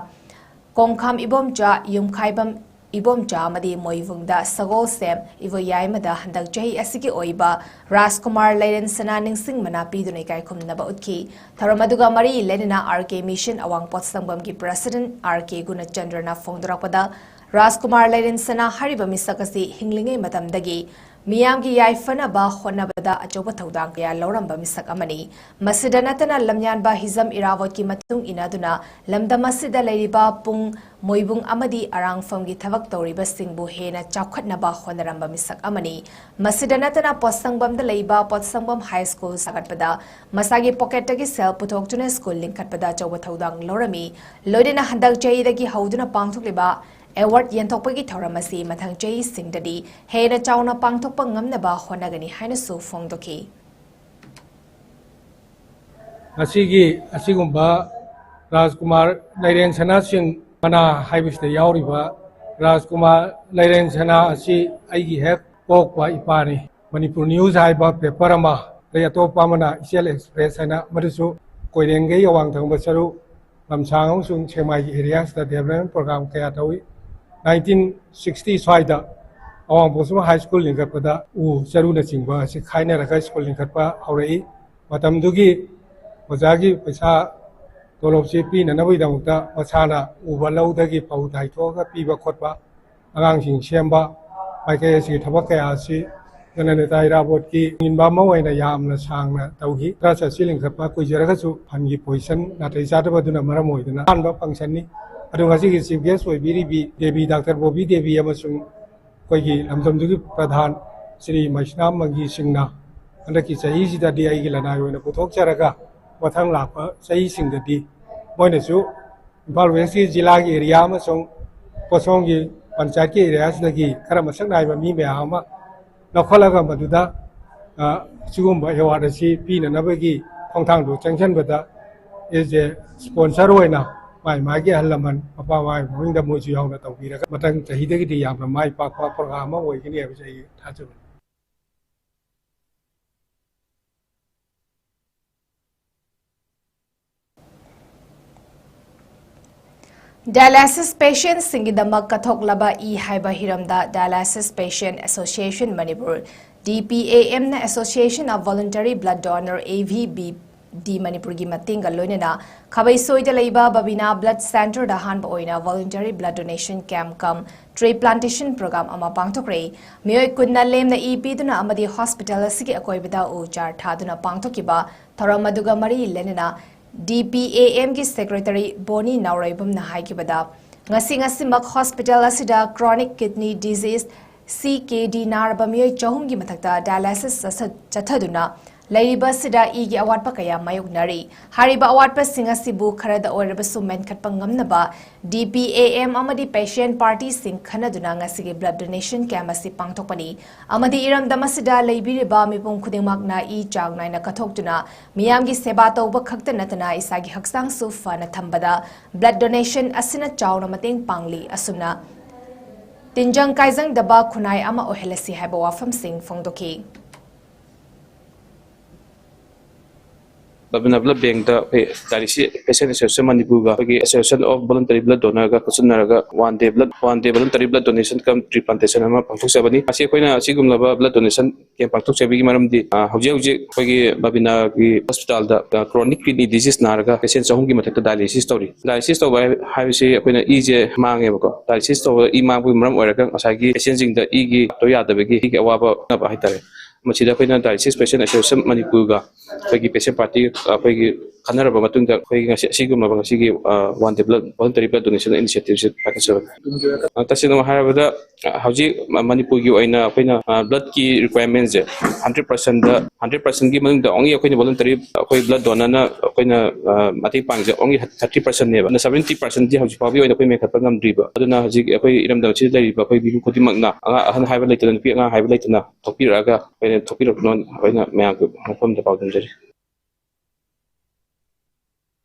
ꯀꯣꯡꯈꯥꯝ ꯏꯕꯣꯝꯆꯥ, ꯌꯨꯝꯈꯥꯏꯕꯝ ꯏꯕꯣꯝꯆꯥ ꯑꯃꯗꯤ ꯃꯣꯏꯕꯨꯡꯗ ꯁꯒꯣꯜꯁꯦꯝ ꯏꯕꯣꯌꯥꯏꯃꯗ ꯍꯟꯗꯛ ꯆꯍꯤ ꯑꯁꯤꯒꯤ ꯑꯣꯏꯕ ꯔꯥꯖꯀꯨꯃꯥꯔ ꯂꯩꯔꯦꯟ ꯁꯅꯥ ꯅꯤꯡꯁꯤꯡ ꯃꯅꯥ ꯄꯤꯗꯨꯅ ꯏꯀꯥꯏ ꯈꯨꯝꯅꯕ ꯎꯠꯈꯤ꯫ ꯊꯧꯔꯝ ꯑꯗꯨꯒ ꯃꯔꯤ ꯂꯩꯅꯅ ꯑꯥꯔ ꯀꯦ ꯃꯤꯁꯟ ꯑꯋꯥꯡ ꯄꯣꯠꯁꯪꯕꯝꯒꯤ ꯄ꯭ꯔꯁꯤꯗꯦꯟꯠ ꯑꯥꯔ ꯀꯦ ꯒꯨꯅꯆꯟꯗ꯭ꯔꯅ ꯐꯣꯡꯗꯣꯔꯛꯄꯗ, ꯔꯥꯖꯀꯨꯃꯥꯔ ꯂꯩꯔꯦꯟ ꯁꯅꯥ ꯍꯥꯏꯔꯤꯕ ꯃꯤꯁꯛ ꯑꯁꯤ ꯍꯤꯡꯂꯤꯉꯩ ꯃꯇꯝꯗꯒꯤ ꯃꯤꯌꯥꯝꯒꯤ ꯌꯥꯏꯐꯅꯕ ꯍꯣꯠꯅꯕꯗ ꯑꯆꯧꯕ ꯊꯧꯗꯥꯡ ꯀꯌꯥ ꯂꯧꯔꯝꯕ ꯃꯤꯁꯛ ꯑꯃꯅꯤ꯫ ꯃꯁꯤꯗ ꯅꯠꯇꯅ ꯂꯝꯌꯥꯟꯕ ꯍꯤꯖꯝ ꯏꯔꯥꯕꯣꯠꯀꯤ ꯃꯇꯨꯡ ꯏꯟꯅꯗꯨꯅ ꯂꯝꯗꯝ ꯑꯁꯤꯗ ꯂꯩꯔꯤꯕ ꯄꯨꯡ ꯃꯣꯏꯕꯨꯡ ꯑꯃꯗꯤ ꯑꯔꯥꯡꯐꯝꯒꯤ ꯊꯕꯛ ꯇꯧꯔꯤꯕꯁꯤꯡꯕꯨ ꯍꯦꯟꯅ ꯆꯥꯎꯈꯠꯅꯕ ꯍꯣꯠꯅꯔꯝꯕ ꯃꯤꯁꯛ ꯑꯃꯅꯤ꯫ ꯃꯁꯤꯗ ꯅꯠꯇꯅ ꯄꯣꯠꯁꯪꯕꯝꯗ ꯂꯩꯕ ꯄꯣꯠꯁꯪꯕꯝ ꯍꯥꯏ ꯁ꯭ꯀꯨꯜ ꯁꯥꯒꯠꯄꯗ ꯃꯁꯥꯒꯤ ꯄꯣꯀꯦꯠꯇꯒꯤ ꯁꯦꯜ ꯄꯨꯊꯣꯛꯇꯨꯅ ꯁ꯭ꯀꯨꯜ ꯂꯤꯡꯈꯠꯄꯗ ꯑꯆꯧꯕ ꯊꯧꯗꯥꯡ ꯂꯧꯔꯝꯃꯤ꯫ ꯂꯣꯏꯅꯅ ꯍꯟꯗꯛ ꯆꯍꯤꯗꯒꯤ ꯍꯧꯗꯨꯅ ꯄꯥꯡꯊꯣꯛꯂꯤꯕ ꯑꯦꯋꯥꯔꯗ ꯌꯦꯟꯊꯣꯛꯄꯒꯤ ꯊꯧꯔꯝ ꯑꯁꯤ ꯃꯊꯪ ꯆꯍꯤꯁꯤꯡꯗꯗꯤ ꯍꯦꯟꯅ ꯆꯥꯎꯅ ꯄꯥꯡꯊꯣꯛꯄ ꯉꯝꯅꯕ ꯍꯣꯠꯅꯒꯅꯤ ꯍꯥꯏꯅꯁꯨ ꯐꯣꯡꯗꯣꯛꯈꯤ꯫ ꯉꯁꯤꯒꯤ ꯑꯁꯤꯒꯨꯝꯕ ꯔꯥꯖꯀꯨꯃꯥꯔ ꯂꯩꯔꯦꯟ ꯁꯅꯥꯁꯤꯡ ꯃꯅꯥ ꯍꯥꯏꯕꯁꯤꯗ ꯌꯥꯎꯔꯤꯕ ꯔꯥꯖꯀꯨꯃꯥꯔ ꯂꯩꯔꯦꯟ ꯁꯅꯥ ꯑꯁꯤ ꯑꯩꯒꯤ ꯍꯦꯛ ꯄꯣꯛꯄ ꯏꯄꯥꯅꯤ꯫ ꯃꯅꯤꯄꯨꯔ ꯅ꯭ꯌꯨꯁ ꯍꯥꯏꯕ ꯄꯦꯄꯔ ꯑꯃ, ꯑꯗꯩ ꯑꯇꯣꯞꯄ ꯑꯃꯅ ꯏꯆꯦꯜ ꯑꯦꯛꯁꯄ꯭ꯔꯦꯁ ꯍꯥꯏꯅ, ꯃꯗꯨꯁꯨ ꯀꯣꯏꯔꯦꯡꯒꯩ ꯑꯋꯥꯡ ꯊꯪꯕ ꯆꯔꯨ ꯂꯝꯁꯥꯡ ꯑꯃꯁꯨꯡ ꯁꯦꯛꯃꯥꯏꯒꯤ ꯑꯦꯔꯤꯌꯥꯁꯤꯗ ꯗꯦꯕꯂꯞꯃꯦꯟ ꯄ꯭ꯔꯣꯒ꯭ꯔꯥꯝ ꯀꯌꯥ ꯇꯧꯏ꯫ ꯅꯥꯏꯟꯇꯤꯟ ꯁꯤꯛꯁꯇꯤ ꯁ꯭ꯋꯥꯏꯗ ꯑꯋꯥꯡ ꯄꯣꯠꯁꯪꯕꯝ ꯍꯥꯏ ꯁ꯭ꯀꯨꯜ ꯂꯤꯡꯈꯠꯄꯗ ꯎ ꯆꯔꯨꯅꯆꯤꯡꯕ ꯑꯁꯤ ꯈꯥꯏꯅꯔꯒ ꯁ꯭ꯀꯨꯜ ꯂꯤꯡꯈꯠꯄ ꯍꯧꯔꯛꯏ꯫ ꯃꯇꯝꯗꯨꯒꯤ ꯑꯣꯖꯥꯒꯤ ꯄꯩꯁꯥ ꯇꯣꯂꯣꯞꯁꯤ ꯄꯤꯅꯅꯕꯒꯤꯗꯃꯛꯇ ꯃꯁꯥꯅ ꯎꯕ ꯂꯧꯗꯒꯤ ꯐꯧ ꯇꯥꯏꯊꯣꯛꯑꯒ ꯄꯤꯕ ꯈꯣꯠꯄ, ꯑꯉꯥꯡꯁꯤꯡ ꯁꯦꯝꯕ, ꯃꯥꯏꯀꯩ ꯑꯁꯤꯒꯤ ꯊꯕꯛ ꯀꯌꯥ ꯑꯁꯤ ꯖꯅꯅꯦꯇꯥ ꯏꯔꯥꯕꯣꯠꯀꯤ ꯅꯤꯡꯕ ꯑꯃ ꯑꯣꯏꯅ ꯌꯥꯝꯅ ꯁꯥꯡꯅ ꯇꯧꯈꯤ꯫ ꯇ꯭ꯔꯁ ꯑꯁꯤ ꯂꯤꯡꯈꯠꯄ ꯀꯨꯏꯖꯔꯒꯁꯨ ꯐꯟꯒꯤ ꯄꯣꯖꯤꯁꯟ ꯅꯥꯇꯩ ꯆꯥꯗꯕ ꯑꯗꯨꯅ ꯃꯔꯝ ꯑꯣꯏꯗꯨꯅ ꯑꯍꯥꯟꯕ ꯐꯪꯁꯟꯅꯤ꯫ ꯑꯗꯨ ꯉꯁꯤꯒꯤ ꯆꯤꯐ ꯒꯦꯁ ꯑꯣꯏꯕꯤꯔꯤꯕꯤ ꯗꯦꯕꯤ, ꯗꯥꯛꯇꯔ ꯕꯣꯕꯤ ꯗꯦꯕꯤ ꯑꯃꯁꯨꯡ ꯑꯩꯈꯣꯏꯒꯤ ꯂꯝꯗꯝꯗꯨꯒꯤ ꯄ꯭ꯔꯙꯥꯟ ꯁ꯭ꯔꯤ ꯃꯩꯁꯅꯥꯝ ꯃꯪꯒꯤ ꯁꯤꯡꯅ ꯍꯟꯗꯛꯀꯤ ꯆꯍꯤꯁꯤꯗꯗꯤ ꯑꯩꯒꯤ ꯂꯅꯥꯏ ꯑꯣꯏꯅ ꯄꯨꯊꯣꯛꯆꯔꯒ, ꯃꯊꯪ ꯂꯥꯛꯄ ꯆꯍꯤꯁꯤꯡꯗꯗꯤ ꯃꯣꯏꯅꯁꯨ ꯏꯝꯐꯥꯜ ꯋꯦꯁꯀꯤ ꯖꯤꯂꯥꯒꯤ ꯑꯦꯔꯤꯌꯥ ꯑꯃꯁꯨꯡ ꯄꯣꯠꯁꯣꯝꯒꯤ ꯄꯟꯆꯥꯌꯠꯀꯤ ꯑꯦꯔꯤꯌꯥꯁꯤꯗꯒꯤ ꯈꯔ ꯃꯁꯛ ꯅꯥꯏꯕ ꯃꯤ ꯃꯌꯥꯝ ꯑꯃ ꯂꯧꯈꯠꯂꯒ ꯃꯗꯨꯗ, ꯑ, ꯁꯤꯒꯨꯝꯕ ꯑꯦꯋꯥꯔꯗ ꯑꯁꯤ ꯄꯤꯅꯅꯕꯒꯤ ꯈꯣꯡꯊꯥꯡꯗꯣ ꯆꯪꯁꯤꯟꯕꯗ, ꯑꯦꯁ ꯑꯦ ꯁ꯭ꯄꯣꯟꯁꯔ ꯑꯣꯏꯅ ꯃꯥꯏ ꯃꯥꯒꯤ ꯑꯍꯜ ꯂꯃꯟ, ꯃꯄꯥ ꯃꯃꯥꯒꯤ ꯃꯃꯤꯡꯗ ꯃꯣꯏꯁꯨ ꯌꯥꯎꯅ ꯇꯧꯕꯤꯔꯒ, ꯃꯊꯪ ꯆꯍꯤꯗꯒꯤꯗꯤ ꯌꯥꯝꯅ ꯃꯥꯏ ꯄꯥꯛꯄ ꯄ꯭ꯔꯣꯒ꯭ꯔꯥꯝ ꯑꯃ ꯑꯣꯏꯒꯅꯤ ꯍꯥꯏꯕꯁꯦ ꯑꯩ ꯊꯥꯖꯕꯅꯤ꯫ Dialysis patientꯁꯤꯡꯒꯤꯗꯃꯛ ꯀꯠꯊꯣꯛꯂꯕ ꯏ ꯍꯥꯏꯕ ꯍꯤꯔꯝꯗ Dialysis Patient Association Manipur, D P A M ꯅ Association of Voluntary Blood Donor, A V B D Manipur ꯒꯤ ꯃꯇꯦꯡꯒ ꯂꯣꯏꯅꯅ ꯈꯥꯕꯩꯁꯣꯏꯗ ꯂꯩꯕ ꯕꯕꯤꯅꯥ Blood Centre ꯗ ꯑꯍꯥꯟꯕ ꯑꯣꯏꯅ Voluntary Blood Donation Camp cum Tree Plantation Programme ꯑꯃ ꯄꯥꯡꯊꯣꯛꯈ꯭ꯔꯦ꯫ ꯃꯤꯑꯣꯏ ꯀꯨꯟꯅ ꯂꯦꯝꯅ ꯏ ꯄꯤꯗꯨꯅ ꯑꯃꯗꯤ hospital ꯑꯁꯤꯒꯤ ꯑꯀꯣꯏꯕꯗ ꯎ ꯆꯥꯔ ꯊꯥꯗꯨꯅ ꯄꯥꯡꯊꯣꯛꯈꯤꯕ ꯊꯧꯔꯝ ꯑꯗꯨꯒ ꯃꯔꯤ ꯂꯩꯅꯅ D P A M ꯒꯤ Secretary ꯕꯣꯅꯤ ꯅꯥꯎꯔꯩꯕꯝꯅ ꯍꯥꯏꯈꯤꯕꯗ, ꯉꯁꯤ ꯉꯁꯤꯃꯛ hospital ꯑꯁꯤꯗ chronic kidney disease, C K D, ꯅꯥꯔꯕ ꯃꯤꯑꯣꯏ ꯆꯍꯨꯝꯒꯤ ꯃꯊꯛꯇ dialysis ꯆꯠꯊ-, ꯆꯠꯊꯗꯨꯅ ꯂꯩꯔꯤꯕ ꯑꯁꯤꯗ ꯏꯒꯤ ꯑꯋꯥꯠꯄ ꯀꯌꯥ ꯃꯥꯌꯣꯛꯅꯔꯤ꯫ ꯍꯥꯏꯔꯤꯕ ꯑꯋꯥꯠꯄꯁꯤꯡ ꯑꯁꯤꯕꯨ ꯈꯔꯗ ꯑꯣꯏꯔꯕꯁꯨ ꯃꯦꯟꯈꯠꯄ ꯉꯝꯅꯕ D P A M ꯑꯃꯗꯤ patient partyꯁꯤꯡ ꯈꯟꯅꯗꯨꯅ ꯉꯁꯤꯒꯤ blood donation camp ꯑꯁꯤ ꯄꯥꯡꯊꯣꯛꯄꯅꯤ꯫ ꯑꯃꯗꯤ ꯏꯔꯝꯗꯝ ꯑꯁꯤꯗ ꯂꯩꯕꯤꯔꯤꯕ ꯃꯤꯄꯨꯝ ꯈꯨꯗꯤꯡꯃꯛꯅ ꯏ ꯆꯥꯡ ꯅꯥꯏꯅ ꯀꯠꯊꯣꯛꯇꯨꯅ ꯃꯤꯌꯥꯝꯒꯤ ꯁꯦꯕꯥ ꯇꯧꯕ ꯈꯛꯇ ꯅꯠꯇꯅ ꯏꯁꯥꯒꯤ ꯍꯛꯆꯥꯡꯁꯨ ꯐꯅ ꯊꯝꯕꯗ blood donation ꯑꯁꯤꯅ ꯆꯥꯎꯅ ꯃꯇꯦꯡ ꯄꯥꯡꯂꯤ꯫ ꯑꯁꯨꯝꯅ ꯇꯤꯟꯖꯪ ꯀꯥꯏꯖꯪꯗꯕ ꯈꯨꯟꯅꯥꯏ ꯑꯃ ꯑꯣꯏꯍꯜꯂꯁꯤ ꯍꯥꯏꯕ ꯋꯥꯐꯝꯁꯤꯡ ꯐꯣꯡꯗꯣꯛꯈꯤ꯫ ꯕꯕꯤꯅꯥ Blood Bank ꯇ ꯑꯩꯈꯣꯏ Dialysis Patient Association ꯃꯅꯤꯄꯨꯔꯒ ꯑꯩꯈꯣꯏꯒꯤ Association of Voluntary Blood Donor ꯒ ꯈꯨꯠꯁꯝꯅꯔꯒ one day blood, one day voluntary blood donation cum tree plantation ꯑꯃ ꯄꯥꯡꯊꯣꯛꯆꯕꯅꯤ꯫ ꯃꯁꯤ ꯑꯩꯈꯣꯏꯅ ꯑꯁꯤꯒꯨꯝꯂꯕ blood donation camp ꯄꯥꯡꯊꯣꯛꯆꯕꯒꯤ ꯃꯔꯝꯗꯤ, ꯑ, ꯍꯧꯖꯤꯛ ꯍꯧꯖꯤꯛ ꯑꯩꯈꯣꯏꯒꯤ ꯕꯕꯤꯅꯥꯒꯤ hospital ꯗ, ꯑ, chronic kidney disease ꯅꯥꯔꯒ patient ꯆꯍꯨꯝꯒꯤ ꯃꯊꯛꯇ dialysis ꯇꯧꯔꯤ꯫ Dialysis ꯇꯧꯕ ꯍꯥꯏ-, ꯍꯥꯏꯕꯁꯤ ꯑꯩꯈꯣꯏꯅ ꯏꯁꯦ ꯃꯥꯡꯉꯦꯕꯀꯣ꯫ Dialysis ꯇꯧꯕ ꯏ ꯃꯥꯡꯕꯒꯤ ꯃꯔꯝ ꯑꯣꯏꯔꯒ ꯉꯁꯥꯏꯒꯤ patient ꯁꯤꯡꯗ ꯏꯒꯤ ꯌꯥꯗꯕꯒꯤ ꯏꯒꯤ ꯑꯋꯥꯕ ꯅꯕ ꯍꯥꯏꯇꯥꯔꯦ꯫ ꯃꯁꯤꯗ ꯑꯩꯈꯣꯏꯅ Dialysis Patient Association ꯃꯅꯤꯄꯨꯔꯒ ꯑꯩꯈꯣꯏꯒꯤ patient party ꯑꯩꯈꯣꯏꯒꯤ ꯈꯟꯅꯔꯕ ꯃꯇꯨꯡꯗ ꯑꯩꯈꯣꯏꯒꯤ ꯉꯁꯤ ꯑꯁꯤꯒꯨꯝꯂꯕ ꯉꯁꯤꯒꯤ, ꯑ, one day blood, voluntary blood donation initiative ꯁꯦ ꯄꯥꯏꯈꯠꯆꯕꯅꯤ꯫ ꯑ, ꯇꯁꯦꯡꯅ ꯍꯥꯏꯔꯕꯗ, ꯑ, ꯍꯧꯖꯤꯛ ꯃ-, ꯃꯅꯤꯄꯨꯔꯒꯤ ꯑꯣꯏꯅ ꯑꯩꯈꯣꯏꯅ, ꯑ, blood ꯀꯤ requirement ꯁꯦ hundred percent ꯗ, hundred percent ꯒꯤ ꯃꯅꯨꯡꯗ only ꯑꯩꯈꯣꯏꯅ voluntary ꯑꯩꯈꯣꯏ blood donor ꯅ ꯑꯩꯈꯣꯏꯅ, ꯑ, ꯃꯇꯦꯡ ꯄꯥꯡꯉꯤꯁꯦ only thirty percent ꯅꯦꯕ꯫ ꯑꯗꯨꯅ seventy percent ꯗꯤ ꯍꯧꯖꯤꯛ ꯐꯥꯎꯒꯤ ꯑꯣꯏꯅ ꯑꯩꯈꯣꯏ ꯃꯦꯟꯈꯠꯄ ꯉꯝꯗ꯭ꯔꯤꯕ꯫ ꯑꯗꯨꯅ ꯍꯧꯖꯤꯛ ꯑꯩꯈꯣꯏ ꯏꯔꯝꯗꯝ ꯑꯁꯤꯗ ꯂꯩꯔꯤꯕ ꯑꯩꯈꯣꯏ ꯃꯤꯄꯨꯝ ꯈꯨꯗꯤꯡꯃꯛꯅ, ꯑꯉꯥꯡ ꯑꯍꯟ ꯍꯥꯏꯕ ꯂꯩꯇꯅ, ꯅꯨꯄꯤ ꯑꯉꯥꯡ ꯍꯥꯏꯕ ꯂꯩꯇꯅ, ꯊꯣꯛꯄꯤꯔꯛꯑꯒ ꯑꯩꯈꯣꯏꯅ ꯊꯣꯛꯄꯤꯔꯛꯄꯅꯣ ꯑꯩꯈꯣꯏꯅ ꯃꯌꯥꯝꯒꯤ ꯃꯐꯝꯗ ꯄꯥꯎꯗꯝꯖꯔꯤ꯫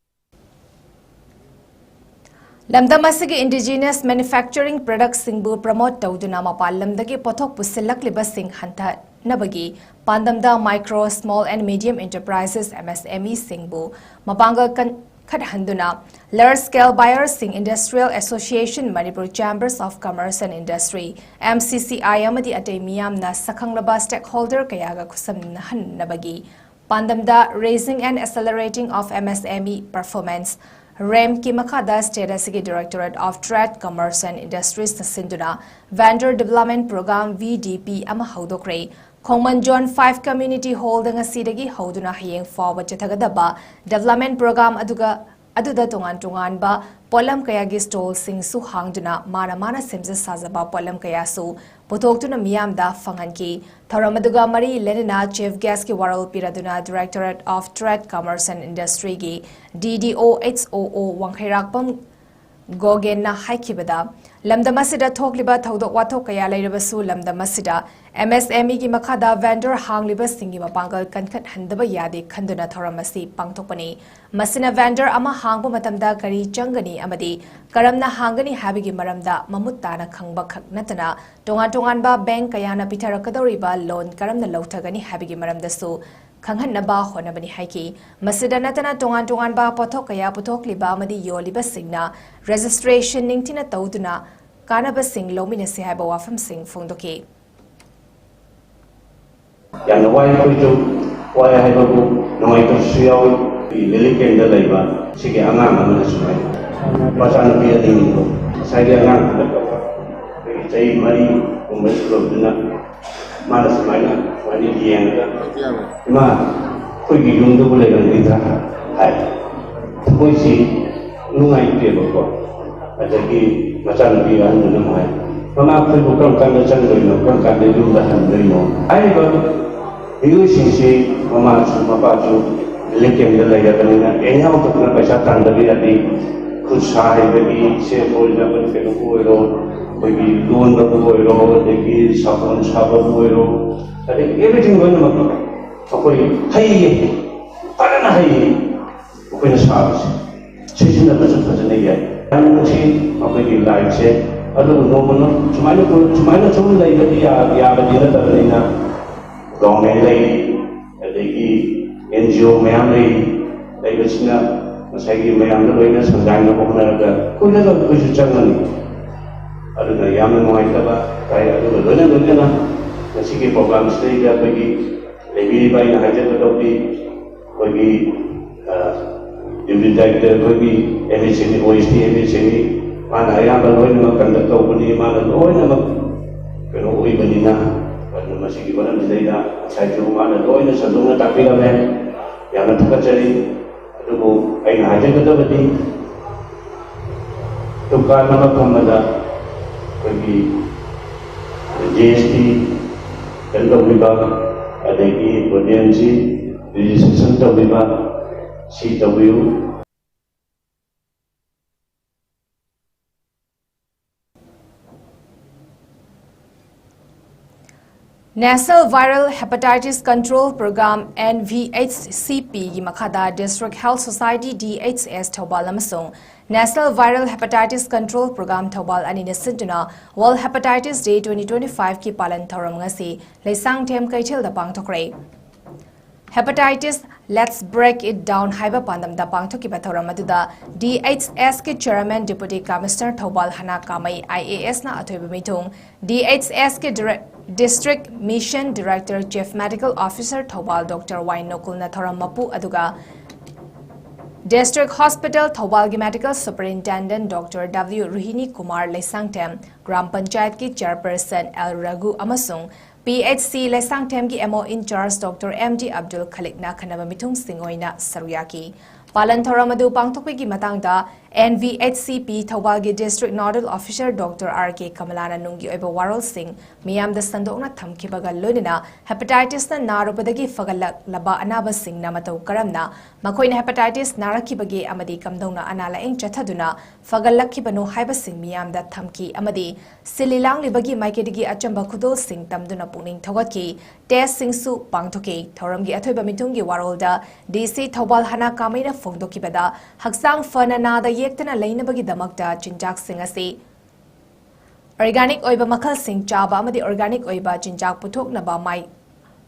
ꯂꯝꯗꯝ ꯑꯁꯤꯒꯤ indigenous manufacturing product ꯁꯤꯡꯕꯨ promote ꯇꯧꯗꯨꯅ ꯃꯄꯥꯟ ꯂꯝꯗꯒꯤ ꯄꯣꯠꯊꯣꯛ ꯄꯨꯁꯤꯜꯂꯛꯂꯤꯕꯁꯤꯡ ꯍꯟꯊꯅꯕꯒꯤ ꯄꯥꯟꯗꯝꯗ micro, small and medium enterprises, M S M E ꯁꯤꯡꯕꯨ ꯃꯄꯥꯡꯒꯜ ꯀꯟ-, ꯀꯟꯈꯠꯍꯟꯗꯨꯅ Large Scale Buyers ꯁꯤꯡ Industrial Association, Manipur Chambers of Commerce and Industry, M C C I ꯑꯃꯗꯤ ꯑꯇꯩ ꯃꯤꯌꯥꯝꯅ ꯁꯛꯈꯪꯂꯕ stakeholder ꯀꯌꯥꯒ ꯈꯨꯠꯁꯝꯅꯍꯟꯅꯕꯒꯤ ꯄꯥꯟꯗꯝꯗ Raising and Accelerating of M S M E Performance, ꯔꯦꯝꯞꯀꯤ ꯃꯈꯥꯗ state ꯑꯁꯤꯒꯤ Directorate of Trade, Commerce and Industries ꯅ ꯁꯤꯟꯗꯨꯅ Vendor Development Program, V D P ꯑꯃ ꯍꯧꯗꯣꯛꯈ꯭ꯔꯦ꯫ ꯈꯣꯡꯃꯟ Zone five Community Hall ꯗ ꯉꯁꯤꯗꯒꯤ ꯍꯧꯗꯨꯅ ꯍꯌꯦꯡ ꯐꯥꯎꯕ ꯆꯠꯊꯒꯗꯕ development program ꯑꯗꯨꯒ, ꯑꯗꯨꯗ ꯇꯣꯉꯥꯟ ꯇꯣꯉꯥꯟꯕ ꯄꯣꯠꯂꯝ ꯀꯌꯥꯒꯤ stall ꯁꯤꯡꯁꯨ ꯍꯥꯡꯗꯨꯅ ꯃꯥꯅ ꯃꯥꯅ ꯁꯦꯝꯖ ꯁꯥꯖꯕ ꯄꯣꯠꯂꯝ ꯀꯌꯥꯁꯨ ꯄꯨꯊꯣꯛꯇꯨꯅ ꯃꯤꯌꯥꯝꯗ ꯐꯪꯍꯟꯈꯤ꯫ ꯊꯧꯔꯝ ꯑꯗꯨꯒ ꯃꯔꯤ ꯂꯩꯅꯅ chief guest ꯀꯤ ꯋꯥꯔꯣꯜ ꯄꯤꯔꯗꯨꯅ Directorate of Trade, Commerce and Industry ꯒꯤ D D O H O O ꯋꯥꯡꯈꯩꯔꯥꯛꯄꯝ ꯒꯣꯒꯦꯟꯅ ꯍꯥꯏꯈꯤꯕꯗ, ꯂꯝꯗꯝ ꯑꯁꯤꯗ ꯊꯣꯛꯂꯤꯕ ꯊꯧꯗꯣꯛ ꯋꯥꯊꯣꯛ ꯀꯌꯥ ꯂꯩꯔꯕꯁꯨ ꯂꯝꯗꯝ ꯑꯁꯤꯗ M S M E ꯒꯤ ꯃꯈꯥꯗ vendor ꯍꯥꯡꯂꯤꯕꯁꯤꯡꯒꯤ ꯃꯄꯥꯡꯒꯜ ꯀꯟꯈꯠꯍꯟꯗꯕ ꯌꯥꯗꯦ ꯈꯟꯗꯨꯅ ꯊꯧꯔꯝ ꯑꯁꯤ ꯄꯥꯡꯊꯣꯛꯄꯅꯤ꯫ ꯃꯁꯤꯅ vendor ꯑꯃ ꯍꯥꯡꯕ ꯃꯇꯝꯗ ꯀꯔꯤ ꯆꯪꯒꯅꯤ ꯑꯃꯗꯤ ꯀꯔꯝꯅ ꯍꯥꯡꯒꯅꯤ ꯍꯥꯏꯕꯒꯤ ꯃꯔꯝꯗ ꯃꯃꯨꯠ ꯇꯥꯅ ꯈꯪꯕ ꯈꯛ ꯅꯠꯇꯅ ꯇꯣꯉꯥꯟ ꯇꯣꯉꯥꯟꯕ bank ꯀꯌꯥꯅ ꯄꯤꯊꯔꯛꯀꯗꯧꯔꯤꯕ loan ꯀꯔꯝꯅ ꯂꯧꯊꯒꯅꯤ ꯍꯥꯏꯕꯒꯤ ꯃꯔꯝꯗꯁꯨ ꯈꯪꯍꯟꯅꯕ ꯍꯣꯠꯅꯕꯅꯤ ꯍꯥꯏꯈꯤ꯫ ꯃꯁꯤꯗ ꯅꯠꯇꯅ ꯇꯣꯉꯥꯟ ꯇꯣꯉꯥꯟꯕ ꯄꯣꯠꯊꯣꯛ ꯀꯌꯥ ꯄꯨꯊꯣꯛꯂꯤꯕ ꯑꯃꯗꯤ ꯌꯣꯜꯂꯤꯕꯁꯤꯡꯅ registration ꯅꯤꯡꯊꯤꯅ ꯇꯧꯗꯨꯅ ꯀꯥꯟꯅꯕꯁꯤꯡ ꯂꯧꯃꯤꯟꯅꯁꯤ ꯍꯥꯏꯕ ꯋꯥꯐꯝꯁꯤꯡ ꯐꯣꯡꯗꯣꯛꯈꯤ꯫ ꯌꯥꯝꯅ ꯋꯥꯏ ꯑꯩꯈꯣꯏꯁꯨ, ꯋꯥꯏ ꯍꯥꯏꯕꯕꯨ ꯅꯨꯡꯉꯥꯏꯇꯕꯁꯨ ꯌꯥꯎꯏ꯫ ꯑꯩꯈꯣꯏꯒꯤ relief camp ꯇ ꯂꯩꯕ ꯁꯤꯒꯤ ꯑꯉꯥꯡ ꯑꯃꯅ ꯁꯨꯃꯥꯏꯅ, ꯃꯆꯥꯅꯨꯄꯤ ꯑꯅꯤꯅꯤꯀꯣ, ꯉꯁꯥꯏꯒꯤ ꯑꯉꯥꯡ ꯍꯟꯗꯛ ꯑꯩꯈꯣꯏꯒꯤ ꯆꯍꯤ ꯃꯔꯤꯒꯨꯝꯕ ꯁꯨꯔꯕꯗꯨꯅ ꯃꯥꯅ ꯁꯨꯃꯥꯏꯅ, ꯁꯨꯃꯥꯏꯅ ꯌꯦꯡꯉꯒ, "ꯏꯃꯥ, ꯑꯩꯈꯣꯏꯒꯤ ꯌꯨꯝꯗꯨꯕꯨ ꯂꯩꯔꯝꯈꯤꯗ꯭ꯔꯥ?" ꯍꯥꯏ꯫ ꯊꯃꯣꯏꯁꯤ ꯅꯨꯡꯉꯥꯏꯇꯦꯕꯀꯣ꯫ ꯑꯗꯒꯤ ꯃꯆꯥꯅꯨꯄꯤ ꯑꯍꯟꯗꯨꯅ ꯑꯃꯨꯛ ꯍꯥꯏ, "ꯃꯃꯥ, ꯑꯩꯈꯣꯏꯕꯨ ꯀꯔꯝ ꯀꯥꯟꯗ ꯆꯪꯗꯣꯏꯅꯣ? ꯀꯔꯝ ꯀꯥꯟꯗ ꯌꯨꯝꯗ ꯍꯟꯗꯣꯏꯅꯣ?" ꯍꯥꯏꯔꯤꯕ ꯃꯤꯑꯣꯏꯁꯤꯡꯁꯤ ꯃꯃꯥꯁꯨ ꯃꯄꯥꯁꯨ relief camp ꯇ ꯂꯩꯔꯕꯅꯤꯅ, ꯑꯦꯅꯤ ꯍꯥꯎ ꯇꯧꯗꯅ ꯄꯩꯁꯥ ꯇꯥꯟꯗꯕ ꯌꯥꯗꯦ꯫ ꯈꯨꯠ ꯁꯥ ꯍꯩꯕꯒꯤ, ꯁꯦ, for example, ꯀꯩꯅꯣꯕꯨ ꯑꯣꯏꯔꯣ, ꯑꯩꯈꯣꯏꯒꯤ ꯂꯣꯟꯕꯕꯨ ꯑꯣꯏꯔꯣ, ꯑꯗꯒꯤ ꯁꯥꯄꯣꯟ ꯁꯥꯕꯕꯨ ꯑꯣꯏꯔꯣ, ꯑꯗꯒꯤ everything ꯂꯣꯏꯅꯃꯛ ꯑꯩꯈꯣꯏ ꯍꯩꯌꯦ, ꯐꯖꯅ ꯍꯩꯌꯦ꯫ ꯑꯩꯈꯣꯏꯅ ꯁꯥꯕꯁꯦ ꯁꯤꯖꯤꯟꯅꯕꯁꯨ ꯐꯖꯅ ꯌꯥꯏ꯫ ꯌꯥꯝ ꯅꯨꯡꯁꯤ ꯃꯈꯣꯏꯒꯤ life ꯁꯦ꯫ ꯑꯗꯨꯕꯨ ꯅꯣꯡꯃ ꯅꯣꯡ-, ꯁꯨꯃꯥꯏꯅ ꯄꯨ-, ꯁꯨꯃꯥꯏꯅ ꯁꯨꯝ ꯂꯩꯕꯗꯤ ꯌꯥ-, ꯌꯥꯕꯗꯤ ꯅꯠꯇꯕꯅꯤꯅ, government ꯂꯩꯔꯤ, ꯑꯗꯒꯤ N G O ꯃꯌꯥꯝ ꯂꯩꯔꯤ, ꯂꯩꯕꯁꯤꯅ ꯉꯁꯥꯏꯒꯤ ꯃꯌꯥꯝꯗ ꯂꯣꯏꯅ ꯁꯪꯒꯥꯏꯅꯕ ꯍꯣꯠꯅꯔꯒ ꯀꯨꯏꯅ ꯑꯩꯈꯣꯏꯁꯨ ꯆꯪꯒꯅꯤ꯫ ꯑꯗꯨꯅ ꯌꯥꯝꯅ ꯅꯨꯡꯉꯥꯏꯇꯕ ꯇꯥꯏ꯫ ꯑꯗꯨꯒ ꯂꯣꯏꯅ ꯂꯣꯏꯅꯅ ꯉꯁꯤꯒꯤ ꯄ꯭ꯔꯣꯒ꯭ꯔꯥꯝꯁꯤꯗꯩꯗ ꯑꯩꯈꯣꯏꯒꯤ ꯂꯩꯕꯤꯔꯤꯕ, ꯑꯩꯅ ꯍꯥꯏꯖꯒꯗꯧꯗꯤ, ꯑꯩꯈꯣꯏꯒꯤ ꯗꯤꯄ꯭ꯌꯨꯇꯤ ꯗꯥꯏꯔꯦꯛꯇꯔ, ꯑꯩꯈꯣꯏꯒꯤ ꯑꯦꯝ ꯑꯦꯁ ꯑꯦꯝ ꯏ, ꯑꯣ ꯑꯦꯁ ꯇꯤ ꯑꯦꯝ ꯑꯦꯁ ꯑꯦꯝ ꯏ, ꯃꯥꯅ ꯑꯌꯥꯝꯕ ꯂꯣꯏꯅꯃꯛ ꯀꯟꯗꯛ ꯇꯧꯕꯅꯤ, ꯃꯥꯅ ꯂꯣꯏꯅꯃꯛ ꯀꯩꯅꯣ ꯑꯣꯏꯕꯅꯤꯅ꯫ ꯑꯗꯨꯅ ꯃꯁꯤꯒꯤ ꯃꯔꯝꯁꯤꯗꯩꯗ ꯉꯁꯥꯏꯁꯨ ꯃꯥꯅ ꯂꯣꯏꯅ ꯁꯟꯗꯣꯛꯅ ꯇꯥꯛꯄꯤꯔꯝꯃꯦ꯫ ꯌꯥꯝꯅ ꯊꯥꯒꯠꯆꯔꯤ꯫ ꯑꯗꯨꯕꯨ ꯑꯩꯅ ꯍꯥꯏꯖꯒꯗꯕꯗꯤ, ꯗꯨꯀꯥꯟ ꯑꯃ ꯐꯝꯕꯗ ꯑꯩꯈꯣꯏꯒꯤ ꯖꯤ ꯑꯦꯁ ꯇꯤ ꯀꯩꯅꯣ ꯇꯧꯕꯤꯕ, ꯑꯗꯒꯤ ꯍꯣꯇꯦꯜꯁꯤ ꯔꯦꯖꯤꯁꯇ꯭ꯔꯦꯁꯟ ꯇꯧꯕꯤꯕ, ꯁꯤ ꯇꯧꯕꯤꯌꯨ꯫ National Viral Hepatitis Control Program, N V H C P ꯒꯤ ꯃꯈꯥꯗ District Health Society, D H S, Thoubal ꯑꯃꯁꯨꯡ National Viral Hepatitis Control Program, Thoubal ꯑꯅꯤꯅ ꯁꯤꯟꯗꯨꯅ World Hepatitis Day twenty twenty-five ꯀꯤ ꯄꯥꯂꯟ ꯊꯧꯔꯝ ꯉꯁꯤ ꯂꯩꯁꯥꯡꯊꯦꯝ ꯀꯩꯊꯦꯜꯗ ꯄꯥꯡꯊꯣꯛꯈ꯭ꯔꯦ꯫ Hepatitis, Let's Break It Down ꯍꯥꯏꯕ ꯄꯥꯟꯗꯝꯗ ꯄꯥꯡꯊꯣꯛꯈꯤꯕ ꯊꯧꯔꯝ ꯑꯗꯨꯗ D H S ꯀꯤ Chairman Deputy Commissioner Thoubal ꯍꯅꯥ ꯀꯥꯃꯩ I A S ꯅ ꯑꯊꯣꯏꯕ ꯃꯤꯊꯨꯡ, D H S ꯀꯤ Dire-, District Mission Director, Chief Medical Officer Thoubal Doctor Y ꯅꯣꯀꯨꯜꯅ ꯊꯧꯔꯝ ꯃꯄꯨ, ꯑꯗꯨꯒ District Hospital ꯊꯧꯕꯥꯜꯒꯤ Medical Superintendent Doctor W ꯔꯣꯍꯤꯅꯤ Kumar, Leishangthem gram ꯄꯟꯆꯥꯌꯠꯀꯤ Chairperson L ꯔꯘꯨ ꯑꯃꯁꯨꯡ P H C ꯂꯩꯁꯥꯡꯊꯦꯝꯒꯤ M O in charge Doctor M D Abdul ꯈꯂꯤꯛꯅ ꯈꯟꯅꯕ ꯃꯤꯊꯨꯡꯁꯤꯡ ꯑꯣꯏꯅ ꯁꯔꯨꯛ ꯌꯥꯈꯤ꯫ ꯄꯥꯂꯟ ꯊꯧꯔꯝ ꯑꯗꯨ ꯄꯥꯡꯊꯣꯛꯄꯒꯤ ꯃꯇꯥꯡꯗ N V H C P ꯊꯧꯕꯥꯜꯒꯤ District Nodal Officer Doctor R K ꯀꯃꯂꯥꯅ ꯅꯨꯡꯒꯤ ꯑꯣꯏꯕ ꯋꯥꯔꯣꯜꯁꯤꯡ ꯃꯤꯌꯥꯝꯗ ꯁꯟꯗꯣꯛꯅ ꯊꯝꯈꯤꯕꯒ ꯂꯣꯏꯅꯅ hepatitis ꯅ ꯅꯥꯔꯨꯕꯗꯒꯤ ꯐꯒꯠꯂꯛꯂꯕ ꯑꯅꯥꯕꯁꯤꯡꯅ ꯃꯇꯧ ꯀꯔꯝꯅ ꯃꯈꯣꯏꯅ hepatitis ꯅꯥꯔꯛꯈꯤꯕꯒꯦ ꯑꯃꯗꯤ ꯀꯝꯗꯧꯅ ꯑꯅꯥ ꯂꯥꯌꯦꯡ ꯆꯠꯊꯗꯨꯅ ꯐꯒꯠꯂꯛꯈꯤꯕꯅꯣ ꯍꯥꯏꯕꯁꯤꯡ ꯃꯤꯌꯥꯝꯗ ꯊꯝꯈꯤ ꯑꯃꯗꯤ ꯁꯤꯜꯂꯤ ꯂꯥꯡꯂꯤꯕꯒꯤ ꯃꯥꯏꯀꯩꯗꯒꯤ ꯑꯆꯝꯕ ꯈꯨꯗꯣꯜꯁꯤꯡ ꯇꯝꯗꯨꯅ ꯄꯨꯛꯅꯤꯡ ꯊꯧꯒꯠꯈꯤ꯫ Test ꯁꯤꯡꯁꯨ ꯄꯥꯡꯊꯣꯛꯈꯤ꯫ ꯊꯧꯔꯝꯒꯤ ꯑꯊꯣꯏꯕ ꯃꯤꯊꯨꯡꯒꯤ ꯋꯥꯔꯣꯜꯗ D C ꯊꯧꯕꯥꯜ ꯍꯅꯥ ꯀꯥꯃꯩꯅ ꯐꯣꯡꯗꯣꯛꯈꯤꯕꯗ, ꯍꯛꯆꯥꯡ ꯐꯅ ꯅꯥꯗ ꯌꯦꯛꯇꯅ ꯂꯩꯅꯕꯒꯤꯗꯃꯛꯇ ꯆꯤꯟꯖꯥꯛꯁꯤꯡ ꯑꯁꯤ organic ꯑꯣꯏꯕ ꯃꯈꯜꯁꯤꯡ ꯆꯥꯕ ꯑꯃꯗꯤ organic ꯑꯣꯏꯕ ꯆꯤꯟꯖꯥꯛ ꯄꯨꯊꯣꯛꯅꯕ ꯃꯥꯏ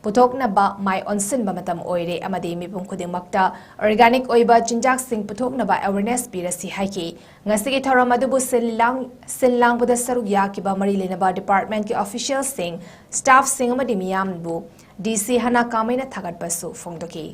ꯄꯨꯊꯣꯛꯅꯕ ꯃꯥꯏ ꯑꯣꯟꯁꯤꯟꯕ ꯃꯇꯝ ꯑꯣꯏꯔꯦ ꯑꯃꯗꯤ ꯃꯤꯄꯨꯝ ꯈꯨꯗꯤꯡꯃꯛꯇ organic ꯑꯣꯏꯕ ꯆꯤꯟꯖꯥꯛꯁꯤꯡ ꯄꯨꯊꯣꯛꯅꯕ awareness ꯄꯤꯔꯁꯤ ꯍꯥꯏꯈꯤ꯫ ꯉꯁꯤꯒꯤ ꯊꯧꯔꯝ ꯑꯗꯨꯕꯨ ꯁꯤꯜ ꯂꯥꯡ-, ꯁꯤꯜ ꯂꯥꯡꯕꯗ ꯁꯔꯨꯛ ꯌꯥꯈꯤꯕ ꯃꯔꯤ ꯂꯩꯅꯕ department ꯀꯤ official ꯁꯤꯡ, staff ꯁꯤꯡ ꯑꯃꯗꯤ ꯃꯤꯌꯥꯝꯕꯨ D C ꯍꯅꯥ ꯀꯥꯃꯩꯅ ꯊꯥꯒꯠꯄꯁꯨ ꯐꯣꯡꯗꯣꯛꯈꯤ꯫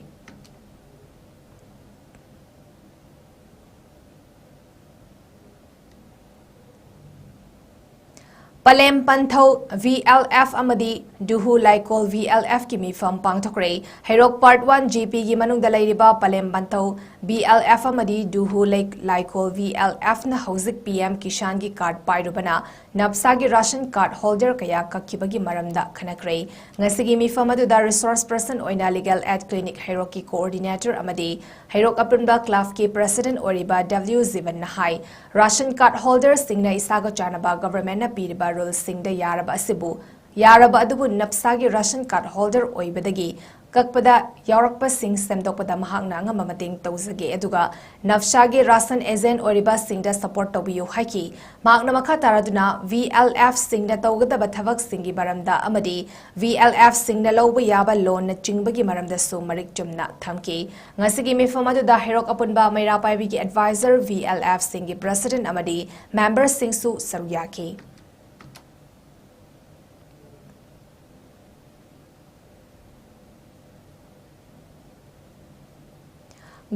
ꯄꯂꯦꯝ ꯄꯟꯊꯧ V L F ꯑꯃꯗꯤ ꯗꯨꯍꯨ ꯂꯥꯏꯀꯣꯜ V L F ꯀꯤ ꯃꯤꯐꯝ ꯄꯥꯡꯊꯣꯛꯈ꯭ꯔꯦ꯫ ꯍꯩꯔꯣꯛ Part one G P ꯒꯤ ꯃꯅꯨꯡꯗ ꯂꯩꯔꯤꯕ ꯄꯂꯦꯝ ꯄꯟꯊꯧ V L F ꯑꯃꯗꯤ ꯗꯨꯍꯨ ꯂꯩ-, ꯂꯥꯏꯀꯣꯜ V L F ꯅ ꯍꯧꯖꯤꯛ P M ꯀꯤꯁꯥꯟꯒꯤ card ꯄꯥꯏꯔꯨꯕꯅ ꯅꯞꯁꯥꯒꯤ ration card holder ꯀꯌꯥ ꯀꯛꯈꯤꯕꯒꯤ ꯃꯔꯝꯗ ꯈꯟꯅꯈ꯭ꯔꯦ꯫ ꯉꯁꯤꯒꯤ ꯃꯤꯐꯝ ꯑꯗꯨꯗ resource person ꯑꯣꯏꯅ Legal Aid Clinic ꯍꯩꯔꯣꯛꯀꯤ coordinator ꯑꯃꯗꯤ ꯍꯩꯔꯣꯛ ꯑꯄꯨꯟꯕ club ꯀꯤ president ꯑꯣꯏꯔꯤꯕ W ꯖꯤꯕꯟꯅ ꯍꯥꯏ, ration card holder ꯁꯤꯡꯅ ꯏꯁꯥꯒ ꯆꯥꯟꯅꯕ government ꯅ ꯄꯤꯔꯤꯕ rule ꯁꯤꯡꯗ ꯌꯥꯔꯕ ꯑꯁꯤꯕꯨ, ꯌꯥꯔꯕ ꯑꯗꯨꯕꯨ ꯅꯞꯁꯥꯒꯤ ration card holder ꯑꯣꯏꯕꯗꯒꯤ ꯀꯛꯄꯗ ꯌꯥꯎꯔꯛꯄꯁꯤꯡ ꯁꯦꯝꯗꯣꯛꯄꯗ ꯃꯍꯥꯛꯅ ꯑꯉꯝꯕ ꯃꯇꯦꯡ ꯇꯧꯖꯒꯦ, ꯑꯗꯨꯒ ꯅꯞꯁꯥꯒꯤ ration agent ꯑꯣꯏꯔꯤꯕꯁꯤꯡꯗ support ꯇꯧꯕꯤꯌꯨ ꯍꯥꯏꯈꯤ꯫ ꯃꯍꯥꯛꯅ ꯃꯈꯥ ꯇꯥꯔꯗꯨꯅ V L F ꯁꯤꯡꯅ ꯇꯧꯒꯗꯕ ꯊꯕꯛꯁꯤꯡꯒꯤ ꯃꯔꯝꯗ ꯑꯃꯗꯤ V L F ꯁꯤꯡꯅ ꯂꯧꯕ ꯌꯥꯕ loan ꯅꯆꯤꯡꯕꯒꯤ ꯃꯔꯝꯗꯁꯨ ꯃꯔꯤꯛ ꯆꯨꯝꯅ ꯊꯝꯈꯤ꯫ ꯉꯁꯤꯒꯤ ꯃꯤꯐꯝ ꯑꯗꯨꯗ ꯍꯩꯔꯣꯛ ꯑꯄꯨꯟꯕ ꯃꯩꯔꯥ ꯄꯥꯏꯕꯤꯒꯤ advisor, V L F ꯁꯤꯡꯒꯤ president ꯑꯃꯗꯤ member ꯁꯤꯡꯁꯨ ꯁꯔꯨꯛ ꯌꯥꯈꯤ꯫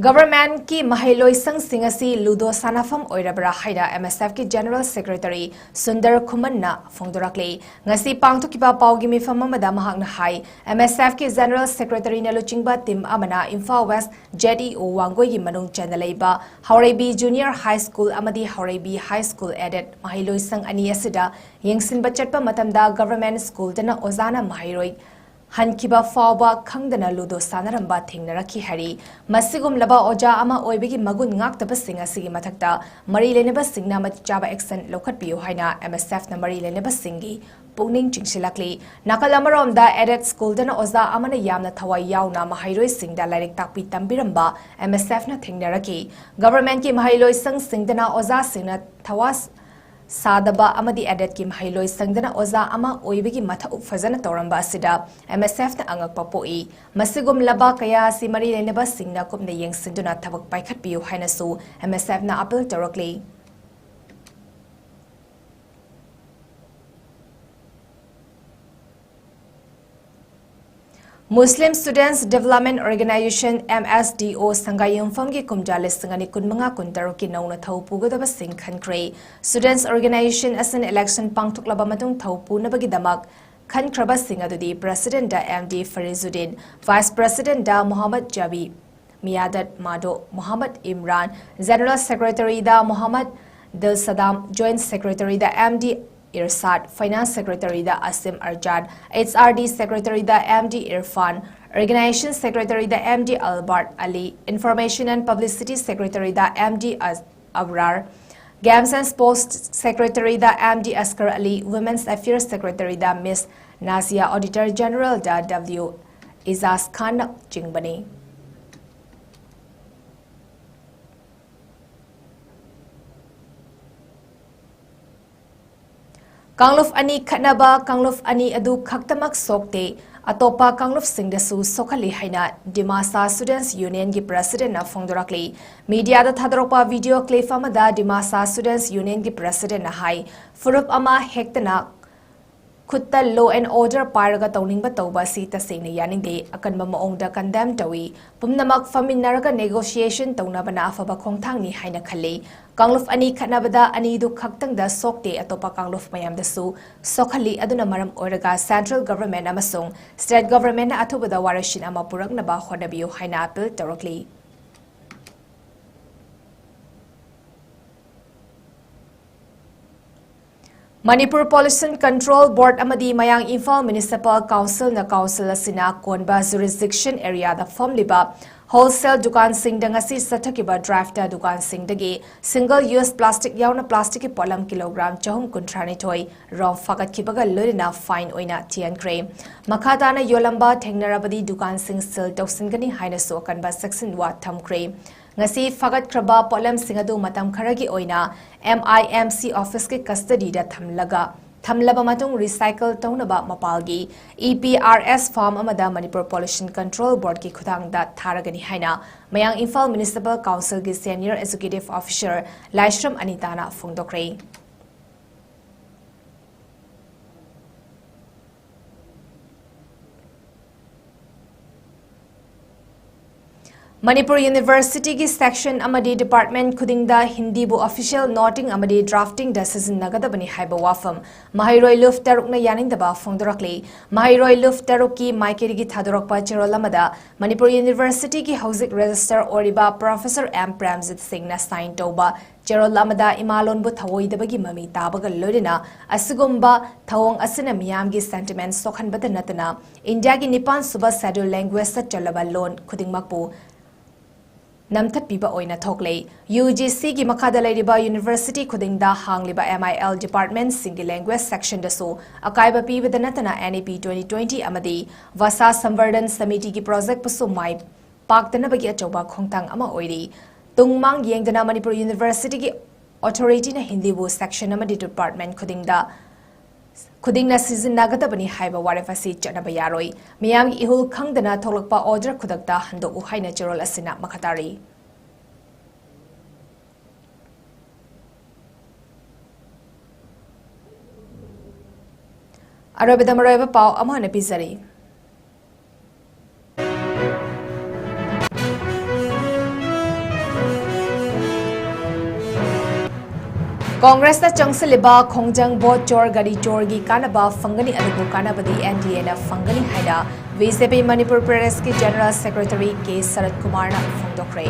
Government ꯀꯤ ꯃꯍꯩꯂꯣꯏꯁꯪꯁꯤꯡ ꯑꯁꯤ ludo ꯁꯥꯟꯅꯐꯝ ꯑꯣꯏꯔꯕ꯭ꯔꯥ ꯍꯥꯏꯅ M S F ꯀꯤ General Secretary ꯁꯨꯟꯗꯔ ꯈꯨꯃꯟꯅ ꯐꯣꯡꯗꯣꯔꯛꯂꯤ꯫ ꯉꯁꯤ ꯄꯥꯡꯊꯣꯛꯈꯤꯕ ꯄꯥꯎꯒꯤ ꯃꯤꯐꯝ ꯑꯃꯗ ꯃꯍꯥꯛꯅ ꯍꯥꯏ, M S F ꯀꯤ General Secretary ꯅ ꯂꯨꯆꯤꯡꯕ team ꯑꯃꯅ Imphal West Z E O ꯋꯥꯡꯒꯣꯏꯒꯤ ꯃꯅꯨꯡ ꯆꯟꯅ ꯂꯩꯕ ꯍꯥꯎꯔꯩꯕꯤ Junior High School ꯑꯃꯗꯤ ꯍꯥꯎꯔꯩꯕꯤ High School aided ꯃꯍꯩꯂꯣꯏꯁꯪ ꯑꯅꯤ ꯑꯁꯤꯗ ꯌꯦꯡꯁꯤꯟꯕ ꯆꯠꯄ ꯃꯇꯝꯗ government school ꯗꯅ ꯑꯣꯖꯥꯅ ꯃꯍꯩꯔꯣꯏ ꯍꯟꯈꯤꯕ ꯐꯥꯎꯕ ꯈꯪꯗꯅ ludo ꯁꯥꯟꯅꯔꯝꯕ ꯊꯦꯡꯅꯔꯛꯈꯤ ꯍꯥꯏꯔꯤ꯫ ꯃꯁꯤꯒꯨꯝꯂꯕ ꯑꯣꯖꯥ ꯑꯃ ꯑꯣꯏꯕꯒꯤ ꯃꯒꯨꯟ ꯉꯥꯛꯇꯕꯁꯤꯡ ꯑꯁꯤꯒꯤ ꯃꯊꯛꯇ ꯃꯔꯤ ꯂꯩꯅꯕꯁꯤꯡꯅ ꯃꯇꯤꯛ ꯆꯥꯕ action ꯂꯧꯈꯠꯄꯤꯌꯨ ꯍꯥꯏꯅ M S F ꯅ ꯃꯔꯤ ꯂꯩꯅꯕꯁꯤꯡꯒꯤ ꯄꯨꯛꯅꯤꯡ ꯆꯤꯡꯁꯤꯜꯂꯛꯂꯤ꯫ ꯅꯥꯀꯜ ꯑꯃꯔꯣꯝꯗ aided school ꯗꯅ ꯑꯣꯖꯥ ꯑꯃꯅ ꯌꯥꯝꯅ ꯊꯋꯥꯏ ꯌꯥꯎꯅ ꯃꯍꯩꯔꯣꯏꯁꯤꯡꯗ ꯂꯥꯏꯔꯤꯛ ꯇꯥꯛꯄꯤ ꯇꯝꯕꯤꯔꯝꯕ M S F ꯅ ꯊꯦꯡꯅꯔꯛꯈꯤ꯫ Government ꯀꯤ ꯃꯍꯩꯂꯣꯏꯁꯪꯁꯤꯡꯗꯅ ꯑꯣꯖꯥꯁꯤꯡꯅ ꯊꯋꯥ ꯁꯥꯗꯕ ꯑꯃꯗꯤ ꯑꯦꯗꯦꯠꯀꯤ ꯃꯍꯩꯂꯣꯏꯁꯪꯗꯅ ꯑꯣꯖꯥ ꯑꯃ ꯑꯣꯏꯕꯒꯤ ꯃꯊꯧ ꯐꯖꯅ ꯇꯧꯔꯝꯕ ꯑꯁꯤꯗ MSFꯅ ꯑꯉꯛꯄ ꯄꯣꯛꯏ꯫ ꯃꯁꯤꯒꯨꯝꯂꯕ ꯀꯌꯥ ꯑꯁꯤ ꯃꯔꯤ ꯂꯩꯅꯕꯁꯤꯡꯅ ꯀꯨꯞꯅ ꯌꯦꯡꯁꯤꯟꯗꯨꯅ ꯊꯕꯛ ꯄꯥꯏꯈꯠꯄꯤꯌꯨ ꯍꯥꯏꯅꯁꯨ MSFꯅ appeal ꯇꯧꯔꯛꯂꯤ꯫ Muslim Students Development Organization, MSDO, ꯁꯪꯒꯥꯏꯌꯨꯝꯐꯝꯒꯤ ꯀꯨꯝꯖꯥ ꯂꯤꯁꯤꯡ ꯑꯅꯤ ꯀꯨꯟꯃꯉꯥ ꯀꯨꯟꯇꯔꯨꯛꯀꯤ ꯅꯧꯅ ꯊꯧ ꯄꯨꯒꯗꯕꯁꯤꯡ ꯈꯟꯈ꯭ꯔꯦ꯫ Students Organization ꯑꯁꯤꯅ election ꯄꯥꯡꯊꯣꯛꯂꯕ ꯃꯇꯨꯡ ꯊꯧ ꯄꯨꯅꯕꯒꯤꯗꯃꯛ ꯈꯟꯈ꯭ꯔꯕꯁꯤꯡ ꯑꯗꯨꯗꯤ Presidentꯗ MD ꯐꯔꯤꯖꯨꯗꯤꯟ, Vice Presidentꯗ ꯃꯣꯍꯝꯃꯗ ꯖꯥꯕꯤ, ꯃꯤꯌꯥꯗꯠ ꯃꯥꯗꯣ, ꯃꯣꯍꯝꯃꯗ ꯏꯝꯔꯥꯟ, General Secretaryꯗ ꯃꯣꯍꯝꯃꯗ ꯗꯤꯜ ꯁꯗꯥꯝ, Joint Secretaryꯗ MD ꯏꯔꯁꯥꯗ, Finance Secretaryꯗ ꯑꯁꯤꯝ ꯑꯔꯖꯥꯟ, HRD Secretaryꯗ MD ꯏꯔꯐꯥꯟ, Organization Secretaryꯗ MD Albert Ali, Information and Publicity Secretaryꯗ MD ꯑ-, ꯑꯕ꯭ꯔꯥꯔ, Games and Sports Secretaryꯗ MD Asgar Ali, Women's Affairs Secretaryꯗ Miss Nazia, Auditor Generalꯗ W ꯏꯖꯥꯖ ꯈꯥꯟꯅꯆꯤꯡꯕꯅꯤ꯫ ꯀꯥꯡꯂꯨꯞ ꯑꯅꯤ ꯈꯠꯅꯕ, ꯀꯥꯡꯂꯨꯞ ꯑꯅꯤ ꯑꯗꯨ ꯈꯛꯇꯃꯛ ꯁꯣꯛꯇꯦ, ꯑꯇꯣꯞꯄ ꯀꯥꯡꯂꯨꯞꯁꯤꯡꯗꯁꯨ ꯁꯣꯛꯍꯜꯂꯤ ꯍꯥꯏꯅ ꯗꯤꯃꯥꯁꯥ Students Unionꯒꯤ Presidentꯅ ꯐꯣꯡꯗꯣꯔꯛꯂꯤ꯫ Mediaꯗ ꯊꯥꯗꯣꯔꯛꯄ video clip ꯑꯃꯗ ꯗꯤꯃꯥꯁꯥ Students Unionꯒꯤ Presidentꯅ ꯍꯥꯏ, ꯐꯨꯔꯨꯞ ꯑꯃ ꯍꯦꯛꯇꯅ ꯈꯨꯠꯇ law and order ꯄꯥꯏꯔꯒ ꯇꯧꯅꯤꯡꯕ ꯇꯧꯕ ꯑꯁꯤ ꯇꯁꯦꯡꯅ ꯌꯥꯅꯤꯡꯗꯦ, ꯑꯀꯟꯕ ꯃꯑꯣꯡꯗ condemn ꯇꯧꯏ꯫ ꯄꯨꯝꯅꯃꯛ ꯐꯝꯃꯤꯟꯅꯔꯒ negotiation ꯇꯧꯅꯕꯅ ꯑꯐꯕ ꯈꯣꯡꯊꯥꯡꯅꯤ ꯍꯥꯏꯅ ꯈꯜꯂꯤ꯫ ꯀꯥꯡꯂꯨꯞ ꯑꯅꯤ ꯈꯠꯅꯕꯗ ꯑꯅꯤꯗꯨ ꯈꯛꯇꯪꯗ ꯁꯣꯛꯇꯦ, ꯑꯇꯣꯞꯄ ꯀꯥꯡꯂꯨꯞ ꯃꯌꯥꯝꯗꯁꯨ ꯁꯣꯛꯍꯜꯂꯤ꯫ ꯑꯗꯨꯅ ꯃꯔꯝ ꯑꯣꯏꯔꯒ Central Government ꯑꯃꯁꯨꯡ State Governmentꯅ ꯑꯊꯨꯕꯗ ꯋꯥꯔꯣꯏꯁꯤꯟ ꯑꯃ ꯄꯨꯔꯛꯅꯕ ꯍꯣꯠꯅꯕꯤꯌꯨ ꯍꯥꯏꯅ appeal ꯇꯧꯔꯛꯂꯤ꯫ Manipur Pollution Control Board ꯑꯃꯗꯤ ꯃꯌꯥꯡ ꯏꯝꯐꯥꯜ Municipal Councilꯅ council ꯑꯁꯤꯅ ꯀꯣꯟꯕ jurisdiction areaꯗ ꯐꯝꯂꯤꯕ wholesale ꯗꯨꯀꯥꯟꯁꯤꯡꯗ ꯉꯁꯤ ꯆꯠꯊꯈꯤꯕ driveꯇ ꯗꯨꯀꯥꯟꯁꯤꯡꯗꯒꯤ single use plastic ꯌꯥꯎꯅ plasticꯀꯤ ꯄꯣꯠꯂꯝ kilogram ꯆꯍꯨꯝ ꯀꯨꯟꯊ꯭ꯔꯥ ꯅꯤꯊꯣꯏ ꯔꯣꯝ ꯐꯥꯒꯠꯈꯤꯕꯒ ꯂꯣꯏꯅꯅ fine ꯑꯣꯏꯅ ꯊꯤꯍꯟꯈ꯭ꯔꯦ꯫ ꯃꯈꯥ ꯇꯥꯅ ꯌꯣꯜꯂꯝꯕ ꯊꯦꯡꯅꯔꯕꯗꯤ ꯗꯨꯀꯥꯟꯁꯤꯡ seal ꯇꯧꯁꯤꯟꯒꯅꯤ ꯍꯥꯏꯅꯁꯨ ꯑꯀꯟꯕ ꯆꯦꯛꯁꯤꯟꯋꯥ ꯊꯝꯈ꯭ꯔꯦ꯫ ꯉꯁꯤ ꯐꯥꯒꯠꯈ꯭ꯔꯕ ꯄꯣꯠꯂꯝꯁꯤꯡ ꯑꯗꯨ ꯃꯇꯝ ꯈꯔꯒꯤ ꯑꯣꯏꯅ MIMC office ꯀꯤ custody ꯗ ꯊꯝꯂꯒ, ꯊꯝꯂꯕ ꯃꯇꯨꯡ recycle ꯇꯧꯅꯕ ꯃꯄꯥꯜꯒꯤ EPRS farm ꯑꯃꯗ Manipur Pollution Control Board ꯀꯤ ꯈꯨꯠꯊꯥꯡꯗ ꯊꯥꯔꯒꯅꯤ ꯍꯥꯏꯅ ꯃꯌꯥꯡ ꯏꯝꯐꯥꯜ Municipal Council ꯒꯤ senior executive officer ꯂꯥꯏꯁ꯭ꯔꯝ ꯑꯅꯤꯇꯥꯅ ꯐꯣꯡꯗꯣꯛꯈ꯭ꯔꯦ꯫ ꯃꯅꯤꯄꯨꯔ University ꯒꯤ section ꯑꯃꯗꯤ department ꯈꯨꯗꯤꯡꯗ ꯍꯤꯟꯗꯤꯕꯨ official noting ꯑꯃꯗꯤ drafting ꯗ ꯁꯤꯖꯤꯟꯅꯒꯗꯕꯅꯤ ꯍꯥꯏꯕ ꯋꯥꯐꯝ ꯃꯍꯩꯔꯣꯏ ꯂꯨꯞ ꯇꯔꯨꯛꯅ ꯌꯥꯅꯤꯡꯗꯕ ꯐꯣꯡꯗꯣꯔꯛꯂꯤ꯫ ꯃꯍꯩꯔꯣꯏ ꯂꯨꯞ ꯇꯔꯨꯛꯀꯤ ꯃꯥꯏꯀꯩꯗꯒꯤ ꯊꯥꯗꯣꯔꯛꯄ ꯆꯦꯔꯣꯜ ꯑꯃꯗ ꯃꯅꯤꯄꯨꯔ University ꯒꯤ ꯍꯧꯖꯤꯛ registrar ꯑꯣꯏꯔꯤꯕ Professor M ꯄ꯭ꯔꯦꯝꯖꯤꯠ ꯁꯤꯡꯅ sign ꯇꯧꯕ ꯆꯦꯔꯣꯜ ꯑꯃꯗ ꯏꯃꯥꯂꯣꯟꯕꯨ ꯊꯧꯑꯣꯏꯗꯕꯒꯤ ꯃꯃꯤ ꯇꯥꯕꯒ ꯂꯣꯏꯅꯅ ꯑꯁꯤꯒꯨꯝꯕ ꯊꯧꯑꯣꯡ ꯑꯁꯤꯅ ꯃꯤꯌꯥꯝꯒꯤ sentiment ꯁꯣꯛꯍꯟꯕꯇ ꯅꯠꯇꯅ ꯏꯟꯗꯤꯌꯥꯒꯤ ꯅꯤꯄꯥꯟ ꯁꯨꯕ schedule language ꯇ ꯆꯜꯂꯕ ꯂꯣꯟ ꯈꯨꯗꯤꯡꯃꯛꯄꯨ ꯅꯝꯊꯠꯄꯤꯕ ꯑꯣꯏꯅ ꯊꯣꯛꯂꯦ꯫ UGC ꯒꯤ ꯃꯈꯥꯗ ꯂꯩꯔꯤꯕ university ꯈꯨꯗꯤꯡꯗ ꯍꯥꯡꯂꯤꯕ MIL department ꯁꯤꯡꯒꯤ language section ꯗꯁꯨ ꯑꯀꯥꯏꯕ ꯄꯤꯕꯗ ꯅꯠꯇꯅ NEP twenty twenty ꯑꯃꯗꯤ ꯚꯥꯁꯥ ꯁꯝꯕꯔꯙꯟ ꯁꯃꯤꯇꯤꯒꯤ project ꯄꯨꯁꯨ ꯃꯥꯏ ꯄꯥꯛꯇꯅꯕꯒꯤ ꯑꯆꯧꯕ ꯈꯣꯡꯊꯥꯡ ꯑꯃ ꯑꯣꯏꯔꯤ꯫ ꯇꯨꯡ ꯃꯥꯡ ꯌꯦꯡꯗꯅ ꯃꯅꯤꯄꯨꯔ University ꯒꯤ authority ꯅ ꯍꯤꯟꯗꯤꯕꯨ section ꯑꯃꯗꯤ department ꯈꯨꯗꯤꯡꯗ, ꯈꯨꯗꯤꯡꯅ ꯁꯤꯖꯤꯟꯅꯒꯗꯕꯅꯤ ꯍꯥꯏꯕ ꯋꯥꯔꯦꯞ ꯑꯁꯤ ꯆꯠꯅꯕ ꯌꯥꯔꯣꯏ꯫ ꯃꯤꯌꯥꯝꯒꯤ ꯏꯍꯨꯜ ꯈꯪꯗꯅ ꯊꯣꯛꯂꯛꯄ order ꯈꯨꯗꯛꯇ ꯍꯟꯗꯣꯛꯎ ꯍꯥꯏꯅ ꯆꯦꯔꯣꯜ ꯑꯁꯤꯅ ꯃꯈꯥ ꯇꯥꯔꯤ꯫ ꯑꯔꯣꯏꯕꯗ ꯃꯔꯨꯑꯣꯏꯕ ꯄꯥꯎ ꯑꯃ ꯍꯥꯟꯅ ꯄꯤꯖꯔꯤ꯫ ꯀꯣꯡꯒ꯭ꯔꯦꯁꯇ ꯆꯪꯁꯤꯜꯂꯤꯕ ꯈꯣꯡꯖꯪ ꯚꯣꯠ ꯆꯣꯔ ꯒꯥꯔꯤ ꯆꯣꯔꯒꯤ ꯀꯥꯟꯅꯕ ꯐꯪꯒꯅꯤ, ꯑꯗꯨꯕꯨ ꯀꯥꯟꯅꯕꯗꯤ NDA ꯅ ꯐꯪꯒꯅꯤ ꯍꯥꯏꯅ BJP ꯃꯅꯤꯄꯨꯔ ꯄ꯭ꯔꯗꯦꯁꯀꯤ General Secretary ꯀꯦ ꯁꯔꯠ ꯀꯨꯃꯥꯔꯅ ꯐꯣꯡꯗꯣꯛꯈ꯭ꯔꯦ꯫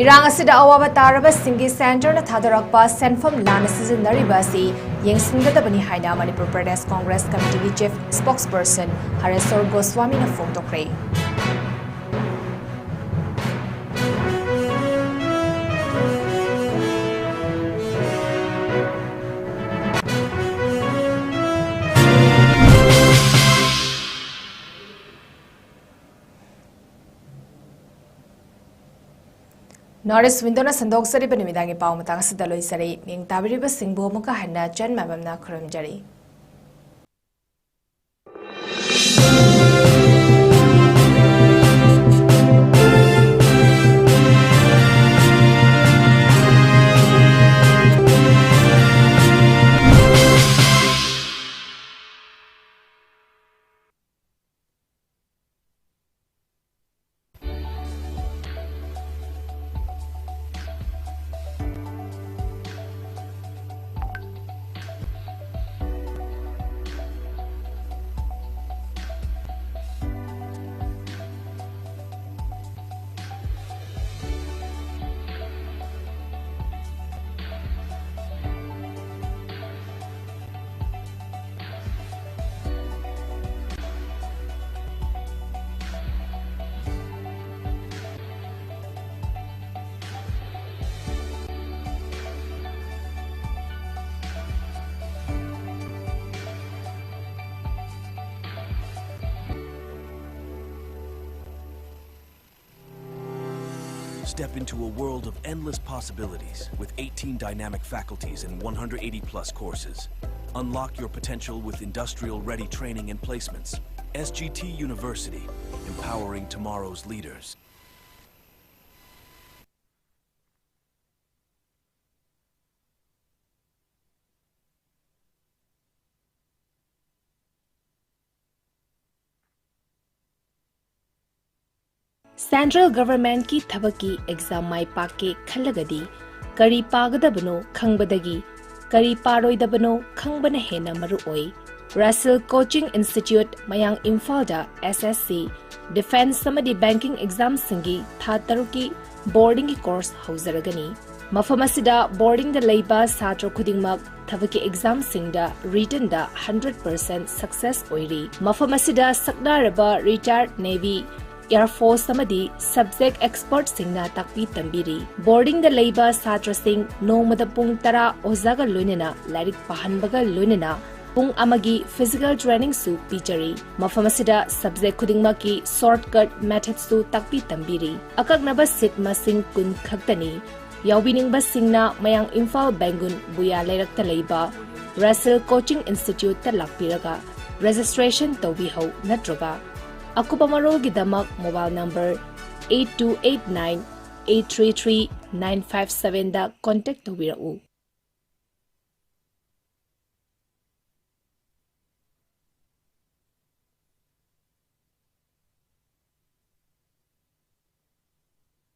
ꯏꯔꯥꯡ ꯑꯁꯤꯗ ꯑꯋꯥꯕ ꯇꯥꯔꯕꯁꯤꯡꯒꯤ centre ꯅ ꯊꯥꯗꯣꯔꯛꯄ ꯁꯦꯟꯐꯝ ꯂꯥꯟꯅ ꯁꯤꯖꯤꯟꯅꯔꯤꯕ ꯑꯁꯤ ꯌꯦꯡꯁꯤꯟꯒꯗꯕꯅꯤ ꯍꯥꯏꯅ Manipur Pradesh Congress ꯀꯃꯤꯇꯤꯒꯤ chief spokesperson ꯍꯔꯦꯁ꯭ꯋꯔ ꯒꯣꯁ꯭ꯋꯥꯃꯤꯅ ꯐꯣꯡꯗꯣꯛꯈ꯭ꯔꯦ꯫ North East Window-ꯅ ꯁꯟꯗꯣꯛꯆꯔꯤꯕ ꯅꯨꯃꯤꯗꯥꯡꯒꯤ ꯄꯥꯎ ꯃꯇꯥꯡ ꯑꯁꯤꯗ ꯂꯣꯏꯖꯔꯦ꯫ ꯃꯤꯡ ꯇꯥꯕꯤꯔꯤꯕꯁꯤꯡꯕꯨ ꯑꯃꯨꯛꯀ ꯍꯟꯅ ꯆꯟ ꯃꯥꯏꯕꯝꯅ ꯈꯨꯔꯨꯝꯖꯔꯤ꯫ Step into a world of endless possibilities with eighteen dynamic faculties and one hundred eighty plus courses. Unlock your potential with industrial ready training and placements. S G T University, empowering tomorrow's leaders. Central Government-ꯀꯤ ꯊꯕꯛꯀꯤ exam ꯃꯥꯏ ꯄꯥꯛꯀꯦ ꯈꯜꯂꯒꯗꯤ, ꯀꯔꯤ ꯄꯥꯒꯗꯕꯅꯣ ꯈꯪꯕꯗꯒꯤ ꯀꯔꯤ ꯄꯥꯔꯣꯏꯗꯕꯅꯣ ꯈꯪꯕꯅ ꯍꯦꯟꯅ ꯃꯔꯨ ꯑꯣꯏ꯫ Rasil Coaching Institute, ꯃꯌꯥꯡ ꯏꯝꯐꯥꯜꯗ S S C, defence ꯑꯃꯗꯤ banking exam-ꯁꯤꯡꯒꯤ ꯊꯥ ꯇꯔꯨꯛꯀꯤ boarding-ꯒꯤ course ꯍꯧꯖꯔꯒꯅꯤ꯫ ꯃꯐꯝ ꯑꯁꯤꯗ boarding-ꯗ ꯂꯩꯕ ꯁꯥꯇ꯭ꯔ ꯈꯨꯗꯤꯡꯃꯛ ꯊꯕꯛꯀꯤ exam-ꯁꯤꯡꯗ written-ꯗ hundred percent success ꯑꯣꯏꯔꯤ꯫ ꯃꯐꯝ ꯑꯁꯤꯗ ꯁꯛꯅꯥꯔꯕ retired Navy, Air Force ꯑꯃꯗꯤ subject expert-ꯁꯤꯡꯅ ꯇꯥꯛꯄꯤ ꯇꯝꯕꯤꯔꯤ꯫ Boarding-ꯗ ꯂꯩꯕ ꯁꯥꯇ꯭ꯔꯁꯤꯡ ꯅꯣꯡꯃꯗ ꯄꯨꯡ ꯇꯔꯥ ꯑꯣꯖꯥꯒ ꯂꯣꯏꯅꯅ ꯂꯥꯏꯔꯤꯛ ꯄꯥꯍꯟꯕꯒ ꯂꯣꯏꯅꯅ ꯄꯨꯡ ꯑꯃꯒꯤ physical trainingꯁꯨ ꯄꯤꯖꯔꯤ꯫ ꯃꯐꯝ ꯑꯁꯤꯗ subject ꯈꯨꯗꯤꯡꯃꯛꯀꯤ shortcut methodꯁꯨ ꯇꯥꯛꯄꯤ ꯇꯝꯕꯤꯔꯤ꯫ ꯑꯀꯛꯅꯕ seat ꯃꯁꯤꯡ ꯀꯨꯟ ꯈꯛꯇꯅꯤ꯫ ꯌꯥꯎꯕꯤꯅꯤꯡꯕꯁꯤꯡꯅ ꯃꯌꯥꯡ ꯏꯝꯐꯥꯜ ꯕꯦꯡꯒꯨꯟ ꯕꯨꯌꯥ ꯂꯩꯔꯛꯇ ꯂꯩꯕ Russell Coaching Instituteꯇ ꯂꯥꯛꯄꯤꯔꯒ registration ꯇꯧꯕꯤꯍꯧ ꯅꯠꯇ꯭ꯔꯒ ꯑꯀꯨꯞꯄ ꯃꯔꯣꯜꯒꯤꯗꯃꯛ mobile number eight two eight nine eight three three nine five sevenꯗ contact ꯇꯧꯕꯤꯔꯛꯎ꯫